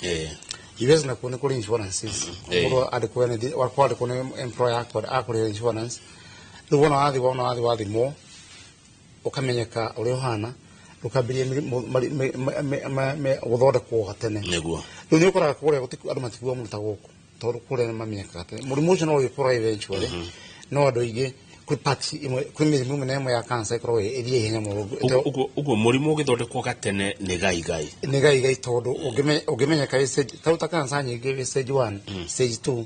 US nakuo nĩ kũrĩ insurances. Mũndũ andĩkwo nĩ kwandĩkwo nĩ employer akũrĩha insurance. Rĩu wona wathiĩ wathimwo ũkamenyeka ũrĩa ũhana ũkambĩrĩria gũthondekwo gatene. Nĩguo. Rĩu nĩ ũkoraga kũrĩa andũ matikuaga mũno ta gũkũ tondũ kũrĩa nĩ mamenyekaga tene. Mũrimũ ũcio no ũgĩkũra eventually no andũ aingĩ kwĩ parts imwe kwĩ mĩrimũ ĩmwe na ĩmwe ya cancer ĩkoragwo ĩthiĩ ihenya mũno. Ũguo mũrimũ ũgĩthondekwo gatene nĩ gaigai. Nĩ gaigai tondũ ũngĩmenyeka wĩ stage ta cancer nyingĩ wĩ stage 1, stage 2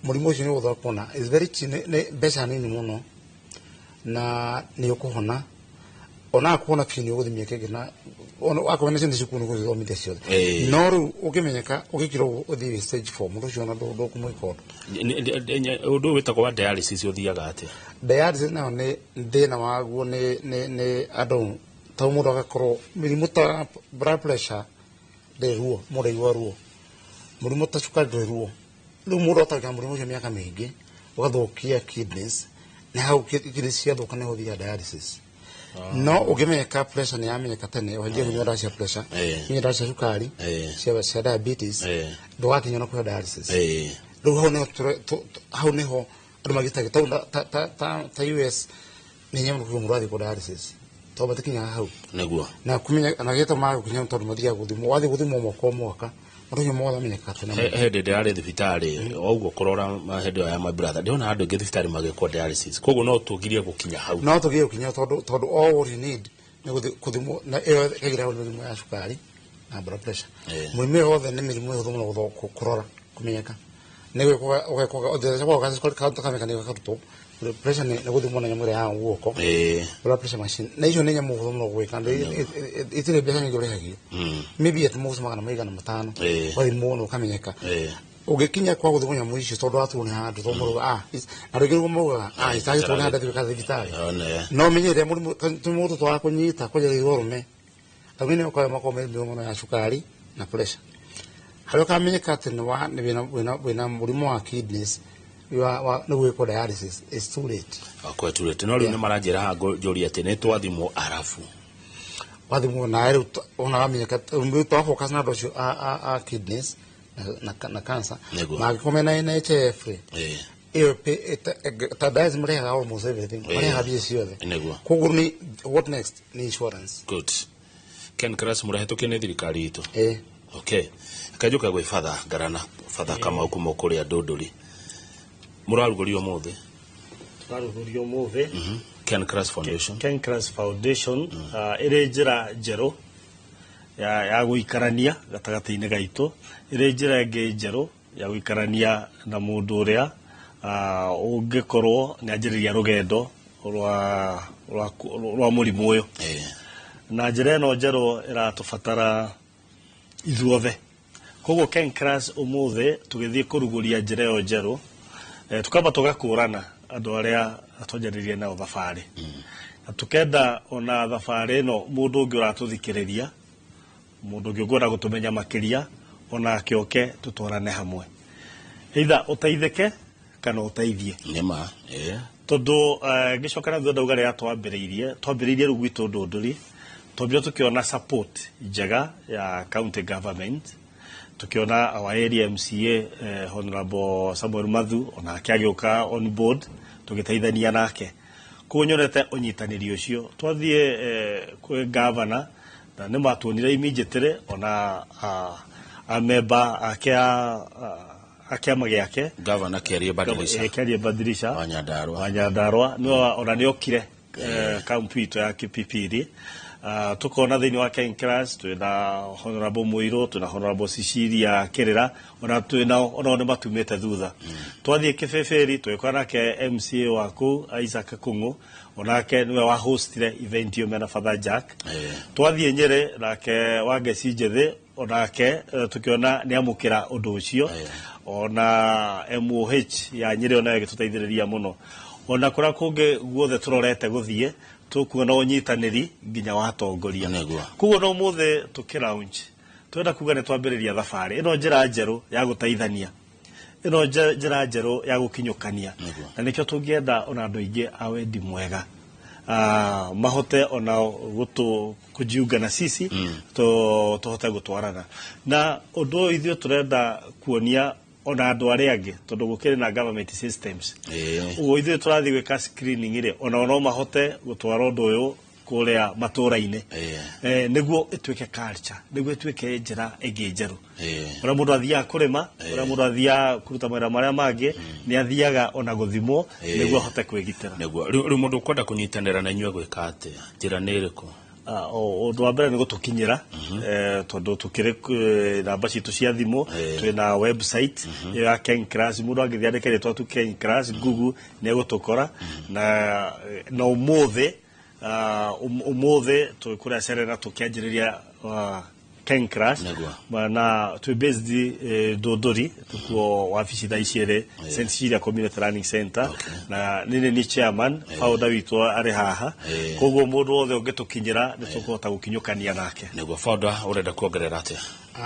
mũrimũ ũcio nĩ ũgũthondekwo na is very cheap, nĩ mbeca nini mũno na nĩ ũkũhona. Ona kuona biũ nĩ ũgũthiĩ mĩaka ĩngĩ na akorwo nĩ ciana cukuru nĩ gũthomithia ciothe. No rĩu ũngĩmenyeka ũgĩkĩrwo ũthiĩ stage 4 mũndũ ũcio ona ndũkũmwĩka ũndũ. Ũndũ ũyũ wĩtagwo wa dialysis ũthiaga atĩa? Dialysis nayo nĩ thĩna waguo nĩ andũ ta mũndũ agakorwo mĩrimũ ta blood pressure ndĩrĩ ruo, mũndũ aigua ruo. Mũrimũ ta cukari ndũrĩ ruo. Rĩu mũndũ atangĩka mũrimũ ũcio mĩaka mĩingĩ ũgathũkia kidneys na hau kidneys ciathũka nĩ ũthiaga dialysis. No ũngĩmenyeka pressure nĩ yamenyeka tene ũhanjie kũnyua ndawa cia pressure, kũnyua ndawa cia cukari, cia diabetes, ndũgakinya na kũheo dialysis. Rĩu hau nĩho andũ magĩtagĩ ta US nĩ hinya mũno kũigua mũndũ athiĩ kwa dialysis tondũ matikinyaga hau. Nĩguo. Na kũmenya na gĩtũma gũkinya tondũ mathiaga gũthimwo, wathiĩ gũthimwo mwaka o mwaka mũndũ ũcio mothe amenyekaga tene mũno. Hĩndĩ ndĩrarĩ thibitarĩ o ũguo kũrora hĩndĩ ĩyo ya my brother ndĩrona andũ aingĩ thibitarĩ magĩkwo dialysis koguo no tũgirie gũkinya hau. No tũgirie gũkinya tondũ all what you need nĩ gũthimwo na ĩyo ĩkagira hau nĩ mĩrimũ ya cukari na blood pressure. Mũrimũ ĩyo yothe nĩ mĩrimũ ĩhũthũ mũno kũrora kũmenyeka. Nĩ gwĩkwo ũgekwo nĩ gakarutwo. Pressure nĩ gũthimwo na nyamũ ĩrĩa ya guoko. Blood pressure machine. Na icio nĩ nyamũ hũthũ mũno gwĩka. Itirĩ mbeca nyingĩ ũrĩhagio. Maybe at most 500. Wathimwo na ũkamenyeka. Ũngĩkinya kwa gũthimwo nyamũ icio tondũ waturwo nĩ handũ tondũ mũndũ andũ aingĩ nĩguo maugaga itagĩtwo nĩ handũ athiĩ gwĩka thibitarĩ. No menye rĩrĩa mũrimũ mũndũ twaga kũnyita kwanjĩrĩria ũrũme. Andũ nĩ makoragwo makorwo mĩrimũ mũno ya cukari na pressure. Harĩa ũkamenyeka atĩ wĩna mũrimũ wa kidneys nĩ gwĩkwo dialysis it's too late. Akwa too late. No rĩu nĩ maranjĩra haha njũrie atĩ nĩ twathimwo arabu. Wathimwo na rĩu ona wamenyeka rĩu twa focus na andũ acio a kidneys na cancer. Mangĩkorwo mena NHIF rĩ, ĩyo ta dialysis marĩhaga almost everything. Marĩhaga mbia ciothe. Koguo nĩ what next nĩ insurance. Good. Ken Kras mũrahĩtũkio nĩ thirikari itũ. Okay. Kanjũka gwĩ Father Ngarana, Father Kamau kuma kũrĩa Ndũndũri. Mũrarugũria ũmũthĩ? Tũrarugũria ũmũthĩ. Ken Kras Foundation. Ken Kras Foundation ĩrĩ njĩra njerũ ya gũikarania gatagatĩ-inĩ gaitũ, ĩrĩ njĩra ĩngĩ njerũ ya gũikarania na mũndũ ũrĩa ũngĩkorwo nĩ anjĩrĩria rũgendo rwa mũrimũ ũyũ. Na njĩra ĩno njerũ ĩratũbatara ithuothe. Koguo Ken Kras ũmũthĩ tũgĩthiĩ kũrugũria njĩra ĩyo njerũ, tukamba tũgakũrana andũ arĩa twanjĩrĩirie nao thabarĩ. Na tukenda ona thabarĩ ĩno mũndũ ũngĩ ũratũthikĩrĩria, mũndũ ũngĩ ũkwenda gũtũmenya makĩria, onake oke tũtwarane hamwe. Either ũteithĩke kana ũteithie. Nĩma, Tondũ ngĩcoka na thutha ndauga rĩrĩa twambĩrĩirie rĩu gwitũ Ndũndũri, twambire tũkĩona support njega ya county government, tukiona our area MCA Honorable Samuel Mathu onake agĩũka on board tũgĩteithania nake. Koguo nyonete ũnyitanĩri ũcio twathiĩ kwĩ governor na nĩ matuonire immediately ona amemba ake a kĩama gĩake Governor Kĩarie Badilisha Kĩarie Badilisha wa Nyandarua wa Nyandarua no ona nĩ okire Kampu itũ ya Kipipiri. Tukona thĩinĩ wa Kencras twĩna Honorable Mũirũ, twĩna Honorable Cecilia Kĩrĩra, ona twĩna onao nĩ matumĩte thutha. Twathiĩ Kĩbĩbĩri twĩkora nake MCA wa kũu Isaac Kung'u, onake nĩwe wa hostire event ĩyo mena Father Jack. Twathiĩ Nyĩrĩ nake Wangeci Njĩthĩ, onake tukiona nĩ amũkĩra ũndũ ũcio. Ona MOH ya Nyĩrĩ onayo ĩgĩtũteithĩrĩria mũno. Ona kũrĩa kũngĩ guothe tũrorete gũthiĩ tũkuona ũnyitanĩri nginya wa atongoria. Koguo no ũmũthĩ tũkĩ launch twenda kuga nĩ twambĩrĩria thabarĩ ĩno, njĩra njerũ ya gũteithania, ĩno njĩra njerũ ya gũkinyũkania. Na nĩkĩo tũngĩenda ona andũ aingĩ a wendi mwega mahote onao kujiunga na sisi, tũhote gũtwarana na ũndũ ũyũ. Ithuĩ tũrenda kuonia ona andũ arĩa angĩ, tondũ gũkĩrĩ na government systems, ũguo ithuĩ tũrathiĩ gwĩka screening rĩ, onao no mahote gũtwara ũndũ ũyũ kũrĩa matũra-inĩ, nĩguo ĩtuĩke culture, nĩguo ĩtuĩke njĩra ĩngĩ njerũ. Ũrĩa mũndũ athiaga kũrĩma, ũrĩa mũndũ athiaga kũruta mawĩra marĩa mangĩ, nĩ athiaga ona gũthimwo nĩguo ahote kwĩgitĩra. Nĩguo. Rĩu mũndũ ũkwenda kũnyitanĩra na inyuĩ gwĩka atĩa? Njĩra nĩ ĩrĩkũ? Ũndũ wa mbere nĩ gũtũkinyĩra, tondũ tũkĩrĩ namba citũ cia thimũ, twĩna website ĩyo ya Kencras. Mũndũ angĩthiĩ andĩke rĩtwa tu Kencras Google nĩ egũtũkora. Na ũmũthĩ ũmũthĩ twĩ kũrĩa Serena tũkĩanjĩrĩria Kencras. Na twĩ based Ndũndũri, tukuo wabici thaa ici ĩrĩ St Cecilia Community Learning Center. Na nĩ ni chairman, founder witũ arĩ haha. Koguo mũndũ wothe ũngĩtũkinyĩra nĩ tũkũhota gũkinyũkania nake. Nĩguo. Founder, ũrenda kuongerera atĩa?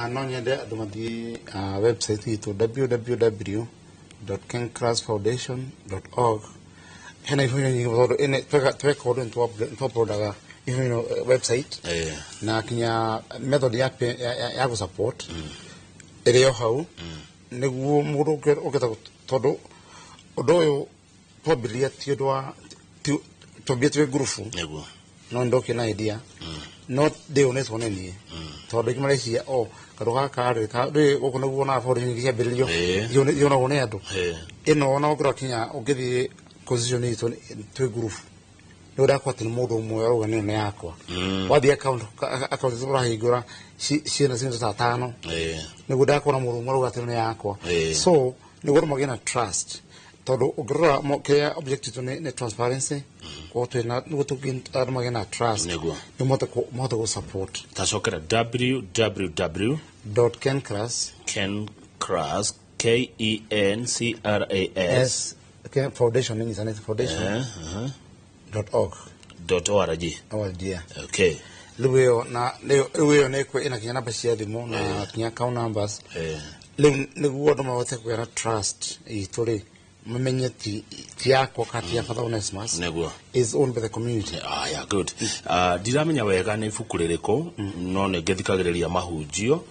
No nyende andũ mathiĩ website itũ www.kencrasfoundation.org. Hena information nyingĩ tondũ tweka ũndũ nĩ twa-uploadaga information website na kinya method ya gũ-support ĩrĩ o hau, nĩguo mũndũ ũngĩhota tondũ ũndũ ũyũ twambĩrĩria ti ũndũ wa twambire twĩ ngurubu. No ndokie na idea no ndĩyũnĩtwo nĩ niĩ, tondũ aingĩ mareciria o kandũ gaka rĩ rĩ gũkũ nĩguo wonaga foundation nyingĩ ciambĩrĩrio, yonagwo nĩ andũ. Ĩno ona ũngĩrora kinya ũngĩthiĩ constitution itũ twĩ ngurubu, nĩ ũndakwa atĩ nĩ mũndũ ũmwe ũrauga nĩyo nĩ yakwa. Wathiĩ account ũrahingũra ciĩna ciĩna ta tano, nĩguo ndakuona mũndũ ũmwe ũrauga atĩ ĩno nĩ yakwa. So nĩguo andũ magĩe na trust, tondũ ũngĩrora kĩrĩa objective itũ nĩ transparency. Koguo twĩna nĩguo andũ magĩe na trust, nĩ mahote gũ support. Tacokera www dot kencras Kencras, K E N C R A S S Ken foundation nĩ nyitanĩte foundation dot org. Dot org. Org, yeah. Rĩu ĩyo na rĩu ĩyo nĩ ĩna kinya namba cia thimũ na kinya account numbers. Rĩu nĩguo andũ mahote kũgĩa na trust itũ rĩ, mamenye ti yakwa kana ti ya Father Onesmus, is owned by the community. Ah, yeah, good. Ndiramenya wega nĩ ibuku rĩrĩkũ, no nĩ ngĩthikagĩrĩria mahunjio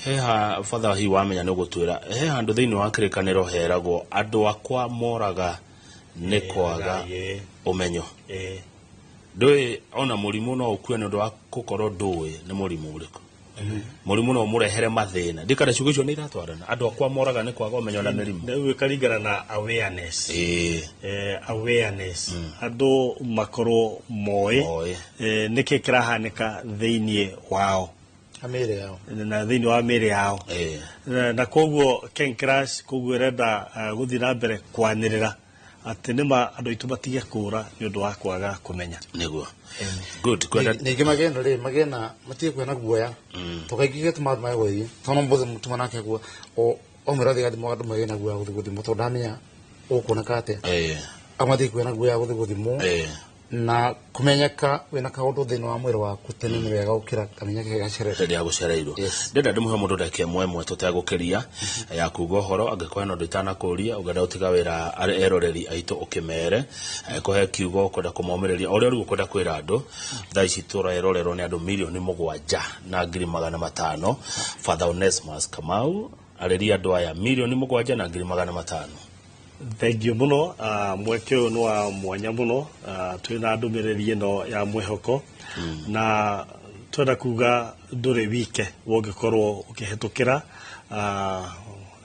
heha. Father, hi wamenya nĩ ũgũtwĩra he handũ thĩinĩ wa kĩrĩkanĩro heragwo andũ akwa moraga nĩ kwaga ũmenyo. Ndũĩ ona mũrimũ no ũkue nĩ ũndũ wa gũkorwo ndũĩ nĩ mũrimũ ũrĩkũ. Mũrimũ no ũmũrehere mathĩna. Ndikana ciugo icio nĩ iratwarana, andũ akwa moraga nĩ kwaga ũmenyo na mĩrimũ? Rĩu ĩkaringana na awareness. Awareness, andũ makorwo moĩ Moĩ. Nĩkĩ kĩrahanĩka thĩinĩ wao na mĩĩrĩ yao. Na thĩinĩ wa mĩĩrĩ yao. Na koguo Kencras koguo ĩrenda gũthiĩ na mbere kwanĩrĩra atĩ nĩma andũ aitũ matige kũra nĩ ũndũ wa kwaga kũmenya. Nĩguo, good. Kwenda Ningĩ magĩe rĩ magĩe na matige kũgĩa na guoya, tondũ kaingĩ gĩtũma andũ mage gũthiĩ, tondũ no mũthĩ mũtuma nake guo o mwĩra thiĩ gathimwo, andũ magĩe na guoya gũthiĩ gũthimwo tondũ ndamenya ũkuoneka atĩa. Amatige kũgĩa na guoya gũthiĩ gũthimwo na kũmenyeka wĩna kaũndũ thĩinĩ wa mwĩrĩ waku tene nĩ wega gũkĩra kamenyeke gacerere. Hĩndĩ ya gũcereirwo. Yes. Ndĩrenda ndĩmũhe mũndũ ndagĩka ĩmwe ĩmwe tũtegũkĩria ya kuga ũhoro. Angĩkorwo hena ũndũ itanakũria ũngĩenda gũtiga wĩra eroreri aitũ ũkĩmere, kũhe kiugo ũkwenda kũmomĩrĩria o ũrĩa rĩu ũkwenda kwĩra andũ. Thaa ici tũrerorerwo nĩ andũ 7,500,000. Father Onesmus Kamau, arĩria andũ aya 7,500,000. Thengiũ mũno. Mweke ũyũ nĩ wa mwanya mũno. Twĩna ndũmĩrĩri ĩno ya mwĩhoko na twenda kuga ndũrĩ wike ũngĩkorwo ũkĩhetũkĩra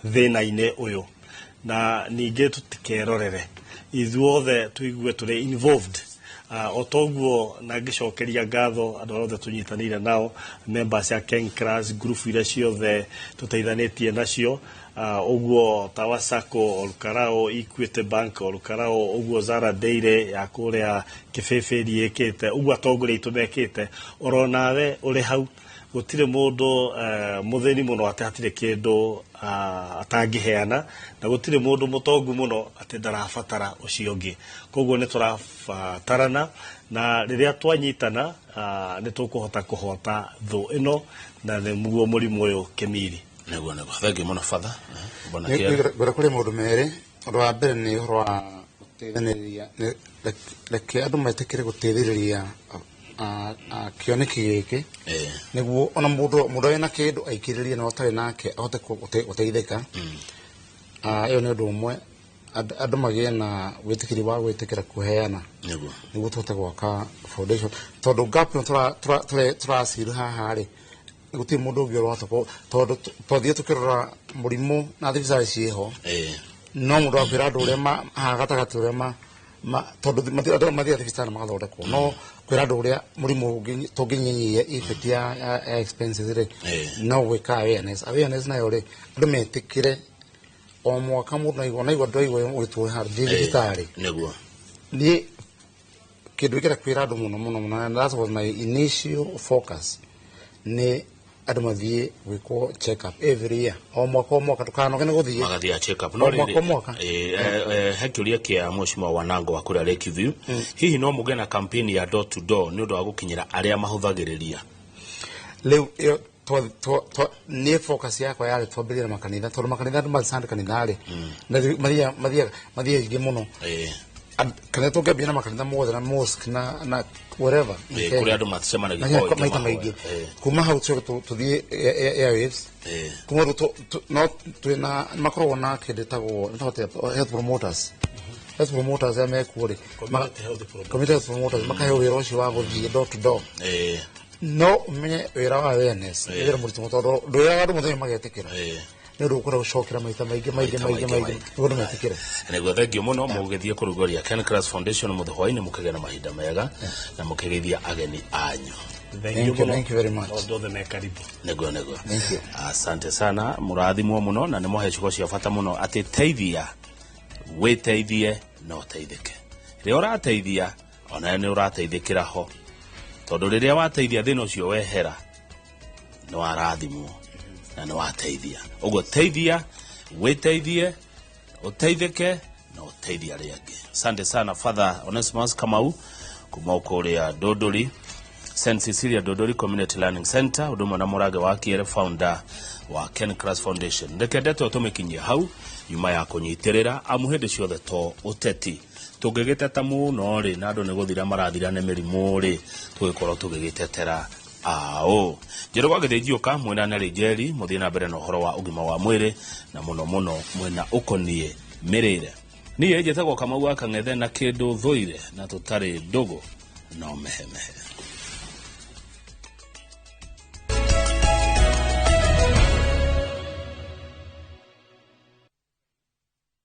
thĩna-inĩ ũyũ, na ningĩ tũtikerorere, ithuothe tũigue tũrĩ involved. O toguo na ngĩcokeria ngatho andũ arĩa othe tũnyitanĩire nao, members ya Kencras, group iria ciothe tũteithanĩtie nacio, ũguo Tawa Sacco, Olkarao, Equity Bank, Olkarao, ũguo Zara Dairy ya kũrĩa Kĩbĩbĩri ĩkĩte ũguo, atongoria aitũ mekĩte oro nawe ũrĩ hau. Gũtirĩ mũndũ mũthĩni mũno atĩ hatirĩ kĩndũ atangĩheana, na gũtirĩ mũndũ mũtongu mũno atĩ ndarabatara ũcio ũngĩ. Koguo nĩ tũrabatarana, na rĩrĩa twanyitana nĩ tũkũhota kũhota thũ ĩno, na nĩguo mũrimũ ũyũ kĩmiri. Nĩguo, thengiũ mũno, Father. Bwana Kĩara. Ngwenda kũrĩa maũndũ merĩ. Ũndũ wa mbere nĩ ũhoro wa gũteithanĩrĩria. Reke andũ metĩkĩre gũteithĩrĩria kĩoneki gĩkĩ, nĩguo ona mũndũ wĩna kĩndũ aikĩrĩrie, na ũtarĩ nake ahote gũteithĩka. Ĩyo nĩ ũndũ ũmwe. Andũ magĩe na wĩtĩkĩri wa gwĩtĩkĩra kũheana, nĩguo tũhote gwaka foundation, tondũ gap ĩno tũracira haha rĩ, gũtirĩ mũndũ ũngĩ ũrahota, tondũ twathiĩ tũkĩrora mũrimũ na thibitarĩ ciĩho, no mũndũ akwĩra andũ ũrĩa haha gatagatĩ ũrĩa tondũ andũ mathiaga thibitarĩ magathondekwo, no kwĩra andũ ũrĩa mũrimũ tũngĩnyihia effect ya expenses rĩ, no gwĩka awareness. Nayo rĩ, andũ metĩkĩre o mwaka mũndũ naigua ndwaigua ũgĩtwo handũ thiĩ thibitarĩ. Niĩ kĩndũ gĩkĩra kwĩra andũ mũno mũno mũno, and that was my initial focus, nĩ andũ mathiĩ gwĩkwo check up every year, o mwaka o mwaka, ndũkanoge nĩ gũthiĩ. Magathiĩ check up. O mwaka o mwaka. He kĩũria kĩa mheshimiwa Wanango wa kũrĩa Lakeview: hihi no mũgĩe na campaign ya door to door nĩ ũndũ wa gũkinyĩra arĩa mahũthagĩrĩria? Rĩu ĩyo niĩ focus yakwa yarĩ twambĩrĩrie na makanitha, tondũ makanitha, andũ mathiĩ kanitha rĩ, na mathiaga aingĩ mũno. Kanitha tũngĩambia na makanitha mothe na mosque na wherever in Kenya. Kũrĩa andũ macemanagia Na kwa ũingĩ maita mahoya. maingĩ. Kuma hau tũcoke tũthiĩ airwaves. Kuma hau no twĩna makoragwo na kĩndũ ĩtagwo health promoters arĩa mekuo rĩ, Community health promoters. Community health promoters makaheo wĩra ũcio wa gũthiĩ door to door. No ũmenye wĩra wa awareness nĩ wĩra mũritũ mũno, tondũ ndwĩraga andũ mũthenya magetĩkĩra. Nĩ ũndũ ũkwenda gũcokera maita maingĩ maingĩ Maita maingĩ maingĩ, maingĩ maingĩ. nĩguo andũ metĩkĩre. Nĩguo, thengio mũno. Mũgĩthiĩ kũrugũria Kencras Foundation mũthĩ hwainĩ, mũkĩgĩa na mahinda mega na mũkĩgeithia ageni anyu. Thank you, thank you very much. Andũ othe me karibu. Nĩguo. Thank you. Asante sana, mũrathimwo mũno, na nĩ mwahe ciugo cia bata mũno atĩ teithia, wĩteithie na ũteithĩke. Rĩrĩa ũrateithia, onawe nĩ ũrateithĩkĩra ho, tondũ rĩrĩa wateithia thĩna ũcio wehera, nĩ warathimwo na nĩ wateithia. Ũguo teithia, wĩteithie, ũteithĩke na ũteithie arĩa angĩ. Asante sana, Father Onesimus Kamau kuma kũrĩa Ndũndũri, St Cecilia Ndũndũri Community Learning Center, ũndũ ũmwe na Mũrage wa Kĩere, founder wa Kencras Foundation. Reke ndeto tũmĩkinyie hau nyuma ya kũnyitĩrĩra, amu hĩndĩ ciothe to ũteti tũngĩgĩteta mũno rĩ, na andũ nĩ gũthira marathira nĩ mĩrimũ rĩ, tũgĩkorwo tũgĩgĩtetera aũ njĩrĩ gwa gĩthĩnjiũka mwĩna Nelly Njeri. Mũthiĩ na mbere na ũhoro wa ũgima wa mwĩrĩ, na mũno mũno mwena ũkoniĩ mĩrĩre. Niĩ njĩtagwo Kamau wa Kang'ethe, na kĩndũ thũire na tũtarĩ ndũgũ no mehemehe.